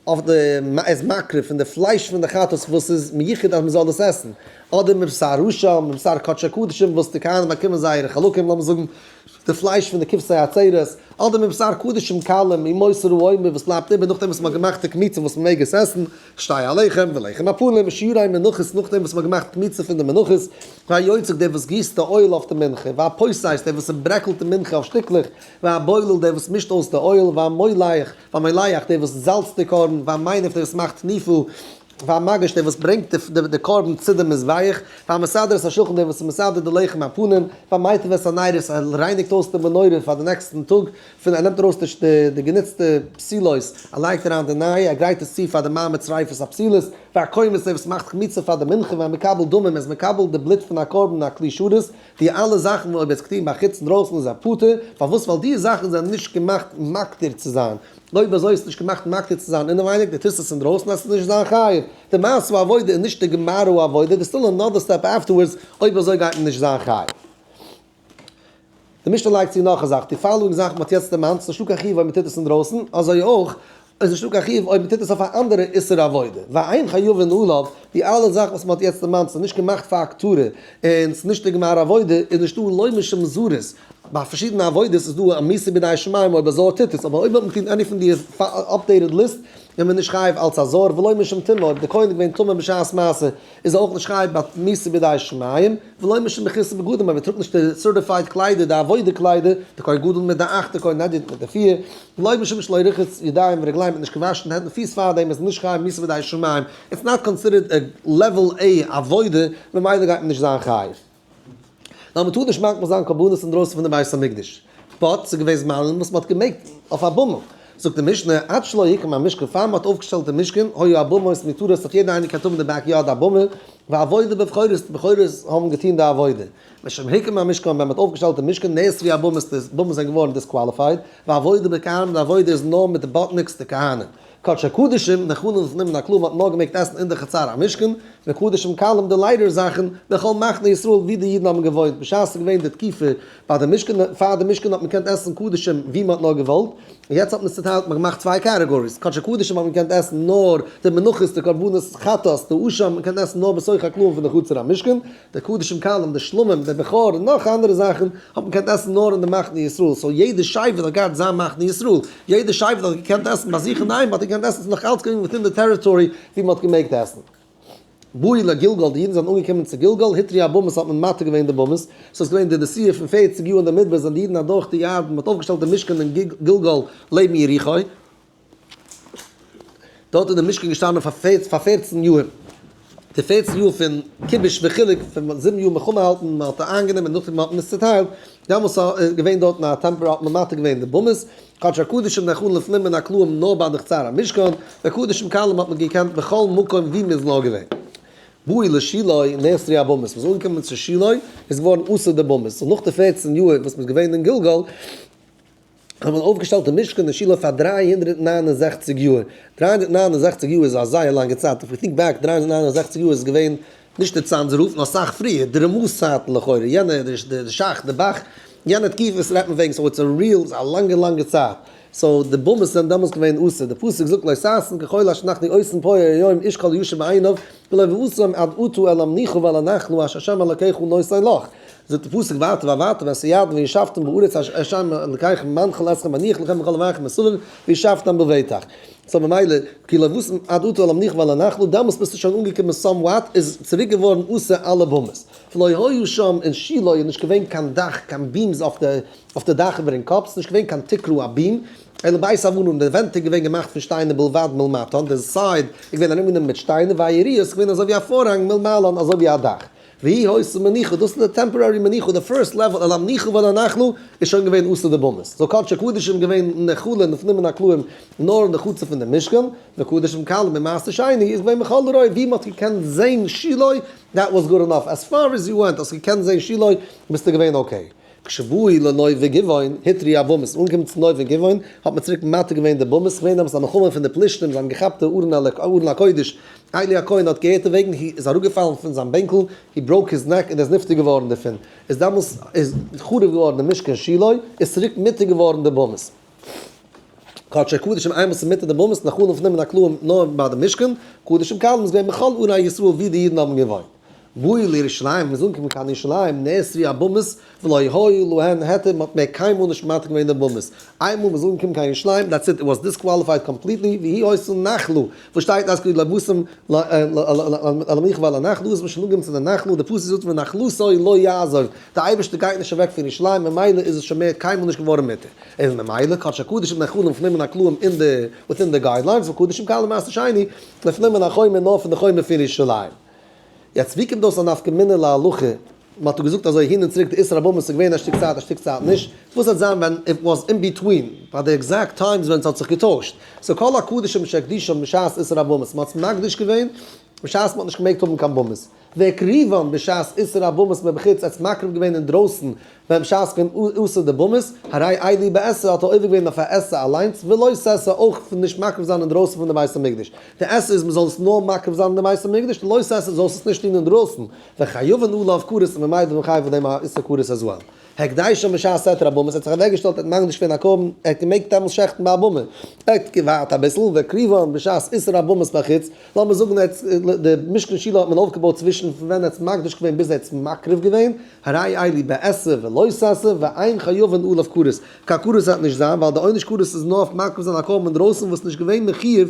Speaker 1: אויף די, ער איז מקריב פון די פלייש פון די חטאת וואס איז מיוחד אז מען זאל דאס עסן, אדער מבשר אשם, מבשר קדשי קדשים וואס די כהנים באקומען זייערע חלקים, לאמיר זאגן די פלייש פון די כבשי עצרת, אדער מבשר קדשים קלים ומותר העומר וואס בלייבט איבער נאכדעם וואס מען האט געמאכט די קמיצה וואס מען מעג עס עסן, שתי הלחם ולחם הפנים ושירי מנחות נאכדעם וואס מען האט געמאכט קמיצה פון די מנחות, והיוצק דער וואס גיסט די oil אויף די מנחה, והפוסס דער וואס צוברעקלט די מנחה אויף שטיקלעך, והבולל דער וואס מישט אויס די oil, והמולח והמולח דער וואס זאלצט די קרבן, והמניף דער וואס מאכט תנופה, והמגיש דער וואס ברענגט די קרבן צו די מזבח, והמסדר את השולחן דער וואס איז מסדר די לחם הפנים, והמיטיב את הנרות ער רייניגט אויס די מנורה פאר די נעקסטן טאג, פון ער נעמט ארויס די גענוצטע פתילות, ער לייגט אריין די נייע, ער גרייט עס צו פאר די מעמד שריפת הפתילות. והקומץ דער וואס מאכט חמיצה פאר די מנחה והמקבל דמים איז מקבל די בלוט פון א קרבן א כלי שרת, די אלע זאכן אויב עס געטון בחוץ אינדרויסן איז ער פטור, פארוואס ווייל די זאכן זענען נישט געמאכט מקטיר צו זיין, אויב אזוי איז נישט געמאכט מקטיר צו זיין אינעווייניג די טוסט עס אינדרויסן אז עס איז נישט זיין חייב, די מעשה העבודה איז נישט די גמר העבודה, there's still another step afterwards, אויב אזוי גייט מען נישט זיין חייב. די משנה לייגט צו נאך א זאך, די following זאך מ'האט יעצט דערמאנט, ס'איז נישטא קיין חיוב אויב מ'טוט עס אינדרויסן, אזוי אויך איז נישטא קיין חיוב אויב מ'טוט עס אויף א אנדערע איסור עבודה, ואין חייבין עליו, די אלע זאכן וואס מ'האט יעצט דערמאנט ס'איז נישט געמאכט פאר הקטרה, און ס'איז נישט די גמר עבודה, איז נישטא לא משום זרות, ביי פארשידענע עבודות איז דא א מיתה בידי שמים אויב א זר טוט עס, אבער אויב האט מען געטון any פון די updated list איז מען נישט חייב אלץ א זר, ולא משום טומאה, אויב די כהן איז געווען טמא בשעת מעשה איז ער אויך נישט חייב ביי מיתה בידי שמים, ולא משום מחוסר בגדים, אויב ער טראגט נישט די certified קליידער, די עבודה קליידער, די כהן גדול מיט די אכט, די כהן הדיוט מיט די פיר, ולא משום שלא רחץ ידיים ורגליים, האט נישט געוואשן הענט און פיס פארדעם, איז נישט חייב מיתה בידי שמים, it's not considered a level A עבודה, ממילא גייט מען נישט זיין חייב. נאר מען טאר נישט מקריב זיין קרבנות אינדרויסן פון די בית המקדש. but ס'איז געווען זמנים וואס מען האט געמעגט אויף א במה. זאגט די משנה, עד שלא הוקם המשכן, פאר מען האט אויפגעשטעלט די משכן, היו הבמות מותרות, האט יעדער איינער געקענט האבן די backyard א במה, והעבודה בבכורות, די בכורות האבן געטון די עבודה. משהוקם המשכן, ווען מען האט אויפגעשטעלט די משכן, נאסרו הבמות, די במות זענען געווארן disqualified, והעבודה בכהנים, די עבודה איז נאר מיט די באטניקס, די כהנים. קדשי קדשים, נאכלין לפנים מן הקלעים, מ'האט נאר געמעגט עסן אין די חצר המשכן, וקדשים קלים, די לייטער זאכן, בכל מחנה ישראל ווי די אידן האבן געוואוינט, בשעת ס'איז געווען די תקופה ביי די משכן, פאר די משכן האט מען געקענט עסן קדשים ווי מ'האט נאר געוואלט, און יעצט האט מען עס צוטיילט, מ'האט געמאכט צוויי categories, קדשי קדשים האט מען געקענט עסן נאר די מנחות, די קרבנות חטאת, די אשם, מען קען עסן נאר בתוך הקלעים פון די חצר המשכן, די קדשים קלים, די שלמים, די בכור און נאך אנדערע זאכן האט מען געקענט עסן נאר אין די מחנה ישראל, so יעדע שבט האט געהאט זיין מחנה ישראל, יעדע שבט האט געקענט עסן ביי זיך אינדערהיים, האט ער געקענט עסן, ס'איז נאך אלץ געווען within די territory ווי מ'האט געמעגט עסן. באו לגלגל, די אידן זענען אנגעקומען צו גלגל, הותרו הבמות האט מען מתיר געווען די במות, ס'איז געווען די נסיעה פון 40 יאר אין די מדבר זענען די אידן אדורך די ירדן, מ'האט אויפגעשטעלט די משכן אין גלגל לעבן יריחו, דארט איז די משכן געשטאנען פאר 14 יאר, די 14 יאר פון כיבוש וחילוק, פון 7 יאר מלחמה האלטן, מען האט איינגענומען, נאכדעם האט מען עס צוטיילט, דעמאלס איז געווען דארטן א temporary האט מען מתיר געווען די במות, קדשי הקדשים נאכלין לפנים מן הקלעים נאר ביי די חצר המשכן, וקדשים קלים האט מען געקענט בכל מקום ווי מען איז נאר געווען. באו לשילה נאסרו הבמות, מען איז אנגעקומען צו שילה איז געווארן אסור די במות, און נאך די 14 יאר וואס מען איז געווען אין גלגל, האט מען אויפגעשטעלט די משכן אין שילה פאר 369 יאר. 369 יאר איז א זייער לאנגע צייט. If we think back, 369 יאר איז געווען נישט די צאנזער רב, נאר אסאך פריער, די רמ"א'ס צייטן לכאורה, יענע, די ש"ך, די ב"ח, יענע תקופות רעדט מען וועגן, so it's a real, א לאנגע לאנגע צייט. so די במות זענען דעמאלס געווען אסור. די פסוק זאגט לא תעשון ככל אשר אנחנו עושים פה היום איש כל הישר בעיניו, ולא באתם עד עתה אל המנוחה ואל הנחלה אשר השם אלקיך נותן לך. זאגט די פסוק ווייטער ועברתם את הירדן וישבתם בארץ אשר השם אלקיכם מנחיל אתכם מניח לכם בכל לבבכם מסביב וישבתם בבטח. so ממילא כי לא באתם עד עתה אל המנוחה ואל הנחלה, דעמאלס ביסטו שוין אנגעקומען somewhat, איז צוריק געווארן אסור אלע במות. ולא היו שם אין שילה איז נישט געווען קיין דאך, קיין beams אויף די דאך איבערן קאפ, ס'איז נישט געווען קיין תקרה א beam, אלא בית אבנים, די ווענט איז געווען געמאכט פון שטיינער בלבד מלמטה, די side איז געווען ארומגענומען מיט שטיינער, והיריעה איז געווען אזוי ווי א פארהאנג מלמעלה אזוי ווי א דאך. והיא היתה מנוחה, דאס איז די temporary מנוחה, די first level, אל המנוחה ואל הנחלה, איז שוין געווען אסור די במות. so קדשי קדשים געווען נאכלין לפנים מן הקלעים נאר אין די חצר פון די משכן, וקדשים קלים ממעשר שני איז געווען בכל הרואה ווי מען האט געקענט זען שילה, that was good enough, as far as you went, האסט געקענט זען שילה, ביסטו געווען okay. כשבאו לנוב וגבעון, הותרו הבמות, אנגעקומען צו נוב און גבעון, האט מען צוריק מתיר געווען די במות, געווען דעמאלטס א מלחמה פון די פלישתים, זיי האבן געכאפט די ארון הקודש, עלי הכהן האט געהערט דערוועגן, he איז אראפגעפאלן פון זיין בענקל, he broke his neck און ער איז נפטר געווארן דערפון, איז דעמאלטס איז חרוב געווארן די משכן שילה, איז צוריק מותר געווארן די במות. קדשי קדשים איינמאל ס'איז מותר די במות, נאכלין לפנים מן הקלעים נאר ביי די משכן, קדשים קלים איז געווען בכל ערי ישראל ווי די אידן האבן געוואוינט. באו לירושלים, מ'איז אנגעקומען קיין ירושלים, נאסרו הבמות, ולא היה להן היתר, מ'האט מער קיינמאל נישט מתיר געווען די במות. איינמאל מ'איז אנגעקומען קיין ירושלים, that's it, it was disqualified completely, והיא היתה נחלה, וואס שטייט אז כי לא באתם אל המנוחה ואל הנחלה, איז מען שוין אנגעקומען צו די נחלה, די פסוק זאגט ונחלתו לא יעזוב, די אייבערשטער גייט נישט אוועק פון ירושלים, ממילא איז עס שוין מער קיינמאל נישט געווארן מותר. און ממילא קדשי קדשים נאכלין לפנים מן הקלעים אין די within the guidelines, וקדשים קלים מעשר שני, לפנים מן החומה נאר פון די חומה פון ירושלים. יעצט ווי קומט דאס א נפקא מינה להלכה? מען האט דא געזאגט אזוי הין און צוריק די איסור הבמות איז געווען א שטיק צייט א שטיק צייט נישט, וואס וועט זיין ווען it was in between ביי די exact times ווען ס'האט זיך געטוישט? so כל הקדשים שהקדישם בשעת איסור הבמות, מען האט עס מקדיש געווען בשעת מ'האט נישט געמעגט האבן קיין במות. והקריבן בשעת איסור הבמות מבחוץ ער האט מקריב געווען אינדרויסן ווען בשעת געווען אסור די במות, הרי אלו בעשה האט ער עובר געווען אויף א עשה אליינס, ולא תעשה אויך פון נישט מקריב זיין אינדרויסן פון די בית המקדש. די עשה איז מ'זאל עס נאר מקריב זיין אין די בית המקדש, די לא תעשה זאלסט עס נישט טון אינדרויסן, וחייבין עליו כרת און ממילא איז מען חייב אויף דעם א איסור כרת as well. הקדישן בשעת היתר הבמות, ער האט זיך אוועקגעשטעלט ער האט מקדיש געווען א קרבן, ער האט געמעגט דעמאלס שעכטן ביי א במה, ער האט געווארט אביסל, והקריבן בשעת איסור הבמות בחוץ, לאמיר זאגן ער האט, די משכן שילה האט מען אויפגעבויט צווישן פון ווען ער האט מקדיש געווען ביז ער האט מקריב געווען, הרי אלו בעשה ולא תעשה, ואין חייבין עליו כרת, קיין כרת וועט נישט זיין, ווייל די עונש כרת איז נאר אויף מקריב זיין א קרבן אינדרויסן וואס נישט געווען מחיוב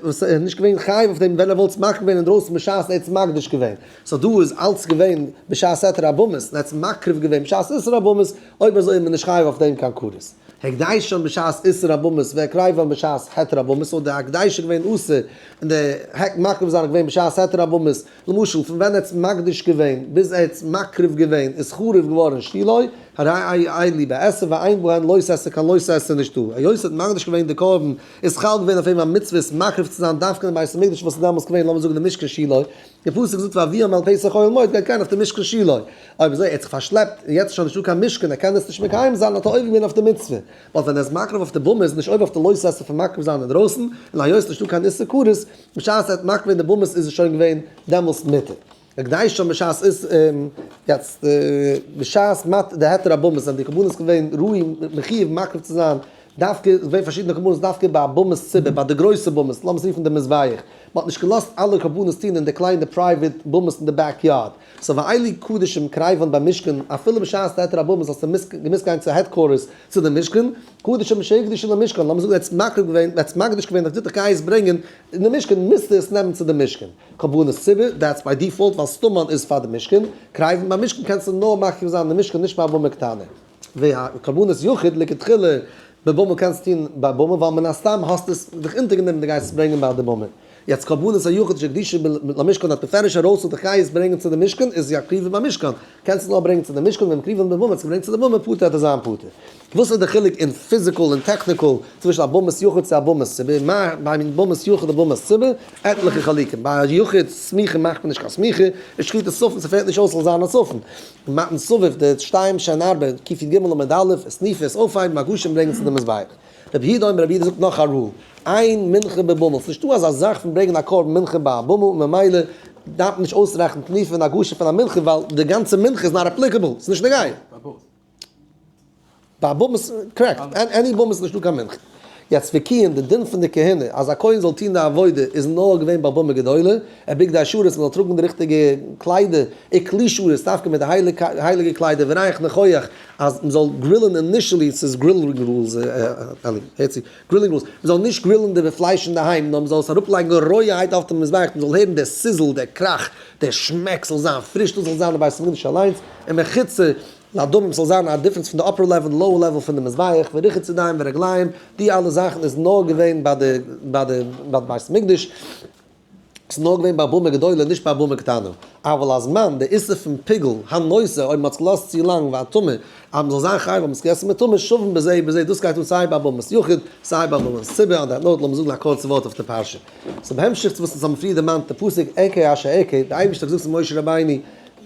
Speaker 1: וואס ער איז נישט געווען חייב אויף דעם ווען ער וואלט עס מקריב געווען אינדרויסן בשעת ער האט עס מקדיש געווען. so דא איז אלץ געווען בשעת היתר הבמות און ער האט עס מקריב געווען בשעת איסור הבמות, אויב אזוי איז מען נישט חייב אויף דעם קיין כרת. הקדישן בשעת איסור הבמות והקריבן בשעת היתר הבמות, so די הקדש איז געווען אסור און די מקריב זיין איז געווען בשעת היתר הבמות, למשל פון ווען ער האט עס מקדיש געווען ביז ער האט עס מקריב געווען איז חרוב געווארן שילה, הרי אלו בעשה ואין בהן לא תעשה קיין לא תעשה נישטא, היות ער האט מקדיש געווען די קרבן איז חל געווען אויף אים א מצוה עס מקריב צו זיין דווקא אין בית המקדש וואס איז דעמאלס געווען לאמיר זאגן די משכן שילה, די פסוק זאגט והביאם אל פתח אוהל מועד גייט גיין אויף די משכן שילה, אויב אזוי ער האט זיך פארשלעפט און יעצט איז שוין נישטא קיין משכן ער קען עס נישט מקיים זיין האט ער עובר געווען אויף די מצוה, ווייל ווען ער איז מקריב אויף די במה איז נישט עובר אויף די לא תעשה פון מקריב זיין אינדרויסן, און היות נישטא קיין איסור כרת, בשעת ער האט מקריב געווען די במות איז עס שוין געווען דעמאלס מותר. הקדישן בשעת איז יעצט בשעת מט די היתר הבמות זענען די קרבנות געווען ראוי מחיוב מקריב צו זיין דווקא איז געווען פארשידענע קרבנות דווקא ביי במות ציבור ביי די גרויסע במות לאמיר עס רופן די מזבח מען האט נישט געלאזט אלע קרבנות טון אין די קליינע private במות אין די back yard so ואלו קדשים קריבן במשכן אפילו בשעת די היתר הבמות האסטו געמוזט גיין צו headquarters צו די משכן קדשים שהוקדשו למשכן לאמיר זאגן ער האט עס מקריב געווען ער האט עס מקדיש געווען איך גיי עס ברענגען אין די משכן מוזטו עס נעמען צו די משכן. קרבנות ציבור, that's by default ווייל סתמן איז פאר די משכן, קריבן ביי משכן קענסטו נאר מקריב זיין אין די משכן נישט ביי א במה קטנה. וקרבנות יחיד לכתחילה בבמה קענסטו טון ביי במה ווייל מן הסתם האסטו עס דיך אונטערגענומען די גייסט עס ברענגען ביי די במה. יעצט קרבנות היחיד שהקדישו למשכן האט בפירוש ארויס אז די גייסט ברענגען צו די משכן איז יקריבו במשכן קענסט עס נאר ברענגען צו די משכן ואם הקריבן בבמה האט עס געברענגט צו די במה פטור האט עס זיין פטור. וואס איז די חילוק אין physical און technical צווישן א במת יחיד צו א במת ציבור? מה בין במת יחיד לבמת ציבור? עטליכע חילוקים. ביי א יחיד סמיכה מאכט מען נישט קיין סמיכה, איז שחיטת צפון ס'פעלט נישט אויס ס'זאל זיין א צפון. מתן סביב די שתיים שהן ארבע קי"ג עמוד א', תנופה עס אויפהייבן הגשה ברענגען צו די מזבח. רבי יהודה אומר רבי יהודה זאגט נאך א rule, אין מנחה בבמה, ס'נישטא אזא זאך פון ברענגען א קרבן מנחה ביי א במה און ממילא דארף מען נישט אויסרעכענען תנופה און הגשה פון א מנחה ווייל די גאנצע מנחה איז not applicable, ס'איז נישט נוגע. ביי במות, correct, any במה איז נישטא קיין מנחה. יעצט וכהונה, די דין פון די כהונה אז א כהן זאל טון די עבודה איז נאר געווען ביי במה גדולה, ובגדי שרת מען זאל טראגן די ריכטיגע קליידער, וכלי שרת דווקא מיט די הייליגע קליידער וריח ניחוח אז מען זאל גרילן initially, ס'איז grilling rules, אלי, הער צו, grilling rules, מען זאל נישט גרילן די פלייש אינדערהיים נאר מען זאל עס אראפלייגן רויערהייט אויף די מזבח מען זאל הערן די sizzle, די קראך, די שמעק זאל זיין פריש, דאס זאל זיין די בית המקדש אליינס, און מחיצה לאדמים ס'זאל זיין א difference פון די upper level און lower level פון די מזבח, ורחצה ידיים ורגליים, די אלע זאכן איז נאר געווען ביי די ביי די ביי די בית המקדש, ס'איז נאר געווען ביי במה גדולה נישט ביי במה קטנה, אבל הזמן, די איסור פון פיגול הנותר אויב מ'האט עס געלאזט צו לאנג והטמא, אז מ'זאל זיין חייב אויב מ'האט עס געגעסן מיט טומאה, שווין בזה ובזה, דאס גייט אן סיי ביי במת יחיד סיי ביי במת ציבור, on that note לאמיר זאגן א קורצע ווארט אויף די פרשה. so בהמשך צו וואס אונז האבן פריער דערמאנט די פסוק אקיה אשר אקיה, די אייבערשטער האט געזאגט צו משה רבינו,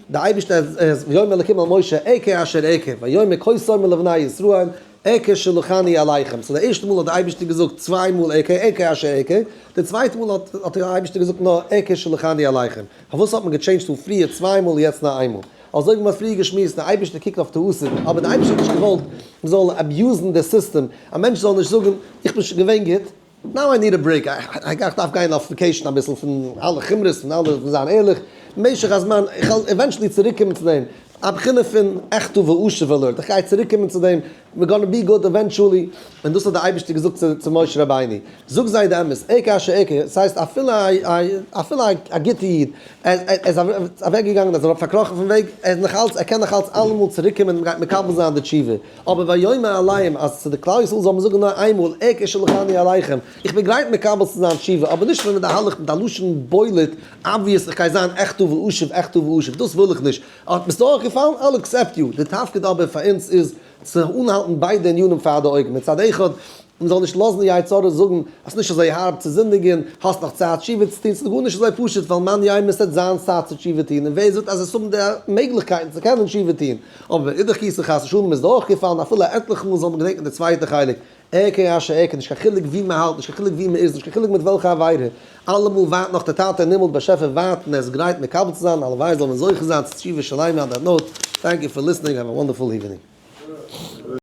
Speaker 1: די אייבערשטער איז ויאמר אלקים אל משה אקיה אשר אקיה, ויאמר כה תאמר לבני ישראל אקיה שלחני אליכם, so די ערשטע מאל האט די אייבערשטער געזאגט צוויי מאל אקיה, אקיה אשר אקיה, די צווייטע מאל האט האט די אייבערשטער געזאגט נאר אקיה שלחני אליכם, פארוואס האט מען געטשעינדזשט פון פריער צוויי מאל יעצט נאר איינמאל? אזוי ווי מען האט פריער געשמועסט, די אייבערשטער קוקט אויף טעותים, אבער די אייבערשטער האט נישט געוואלט מען זאל אביוזן די סיסטעם, א מענטש זאל נישט זאגן איך בין שוין געווען גוט, now I need a break, איך דארף גיין אויף vacation אביסל פון אלע חומרות, פון אלע, פון זיין ערליך, במשך הזמן, איך וועל eventually צוריק קומען צו דעם, א בחינה פון אחטא ואשוב alert, איך גיי צוריק קומען צו דעם, we're gonna be good eventually, און דאס האט דער אייבערשטער געזאגט צו משה רבינו, זאג זיי די אמת, אקיה אשר אקיה, עס הייסט אפילו אפילו א גוטע איד, ער איז אוועק געגאנגען, ער איז פארקראכן פון וועג, ער איז נאך אלץ, ער קען נאך אלץ אלעמאל צוריק קומען און גייט מקבל זיין די תשובה. אבער ויאמר אליהם אז צו די כלל ישראל זאל מען זאגן נאר איינמאל אקיה שלחני אליכם, איך בין גרייט מקבל צו זיין תשובה, אבער נישט ווען מיט די הלך מיט א לשון בולט obvious איך גיי זיין אחטא ואשוב אחטא ואשוב, דאס וויל איך נישט, אט ביסט דורכגעפאלן, I'll accept you, די תפקיד אבער פאר אונז איז צו אנהאלטן ביידע ענינים פאר די אויגן, מצד אחד. און מ'זאל נישט לאזן די יצר הרע זאגן אז ס'נישט אזוי הארב צו זינדיגן, האסט נאך צייט תשובה צו טון, ס'איז גארנישט אזוי פשוט ווייל מאן יימר ס'וועט זיין צייט צו תשובה טון, און ווער זאגט אז עס האבן די מעגליכקייטן צו קענען תשובה טון, אבער מאידך גיסא חס ושלום איז דורכגעפאלן אפילו עטליכע מאל זאל מען געדענקען די צווייטע חלק, ע כ אשר ע כ, נישט קיין חילוק ווי מען האלט, נישט קיין חילוק ווי מען איז, נישט קיין חילוק מיט וועלכע עבירה, אלעמאל ווארט נאך דער טאטע אין הימל, דער באשעפער ווארט און ער איז גרייט מקבל צו זיין, הלוואי זאל מען זוכה זיין צו תשובה שלימה on that note, thank you for listening, have a wonderful evening.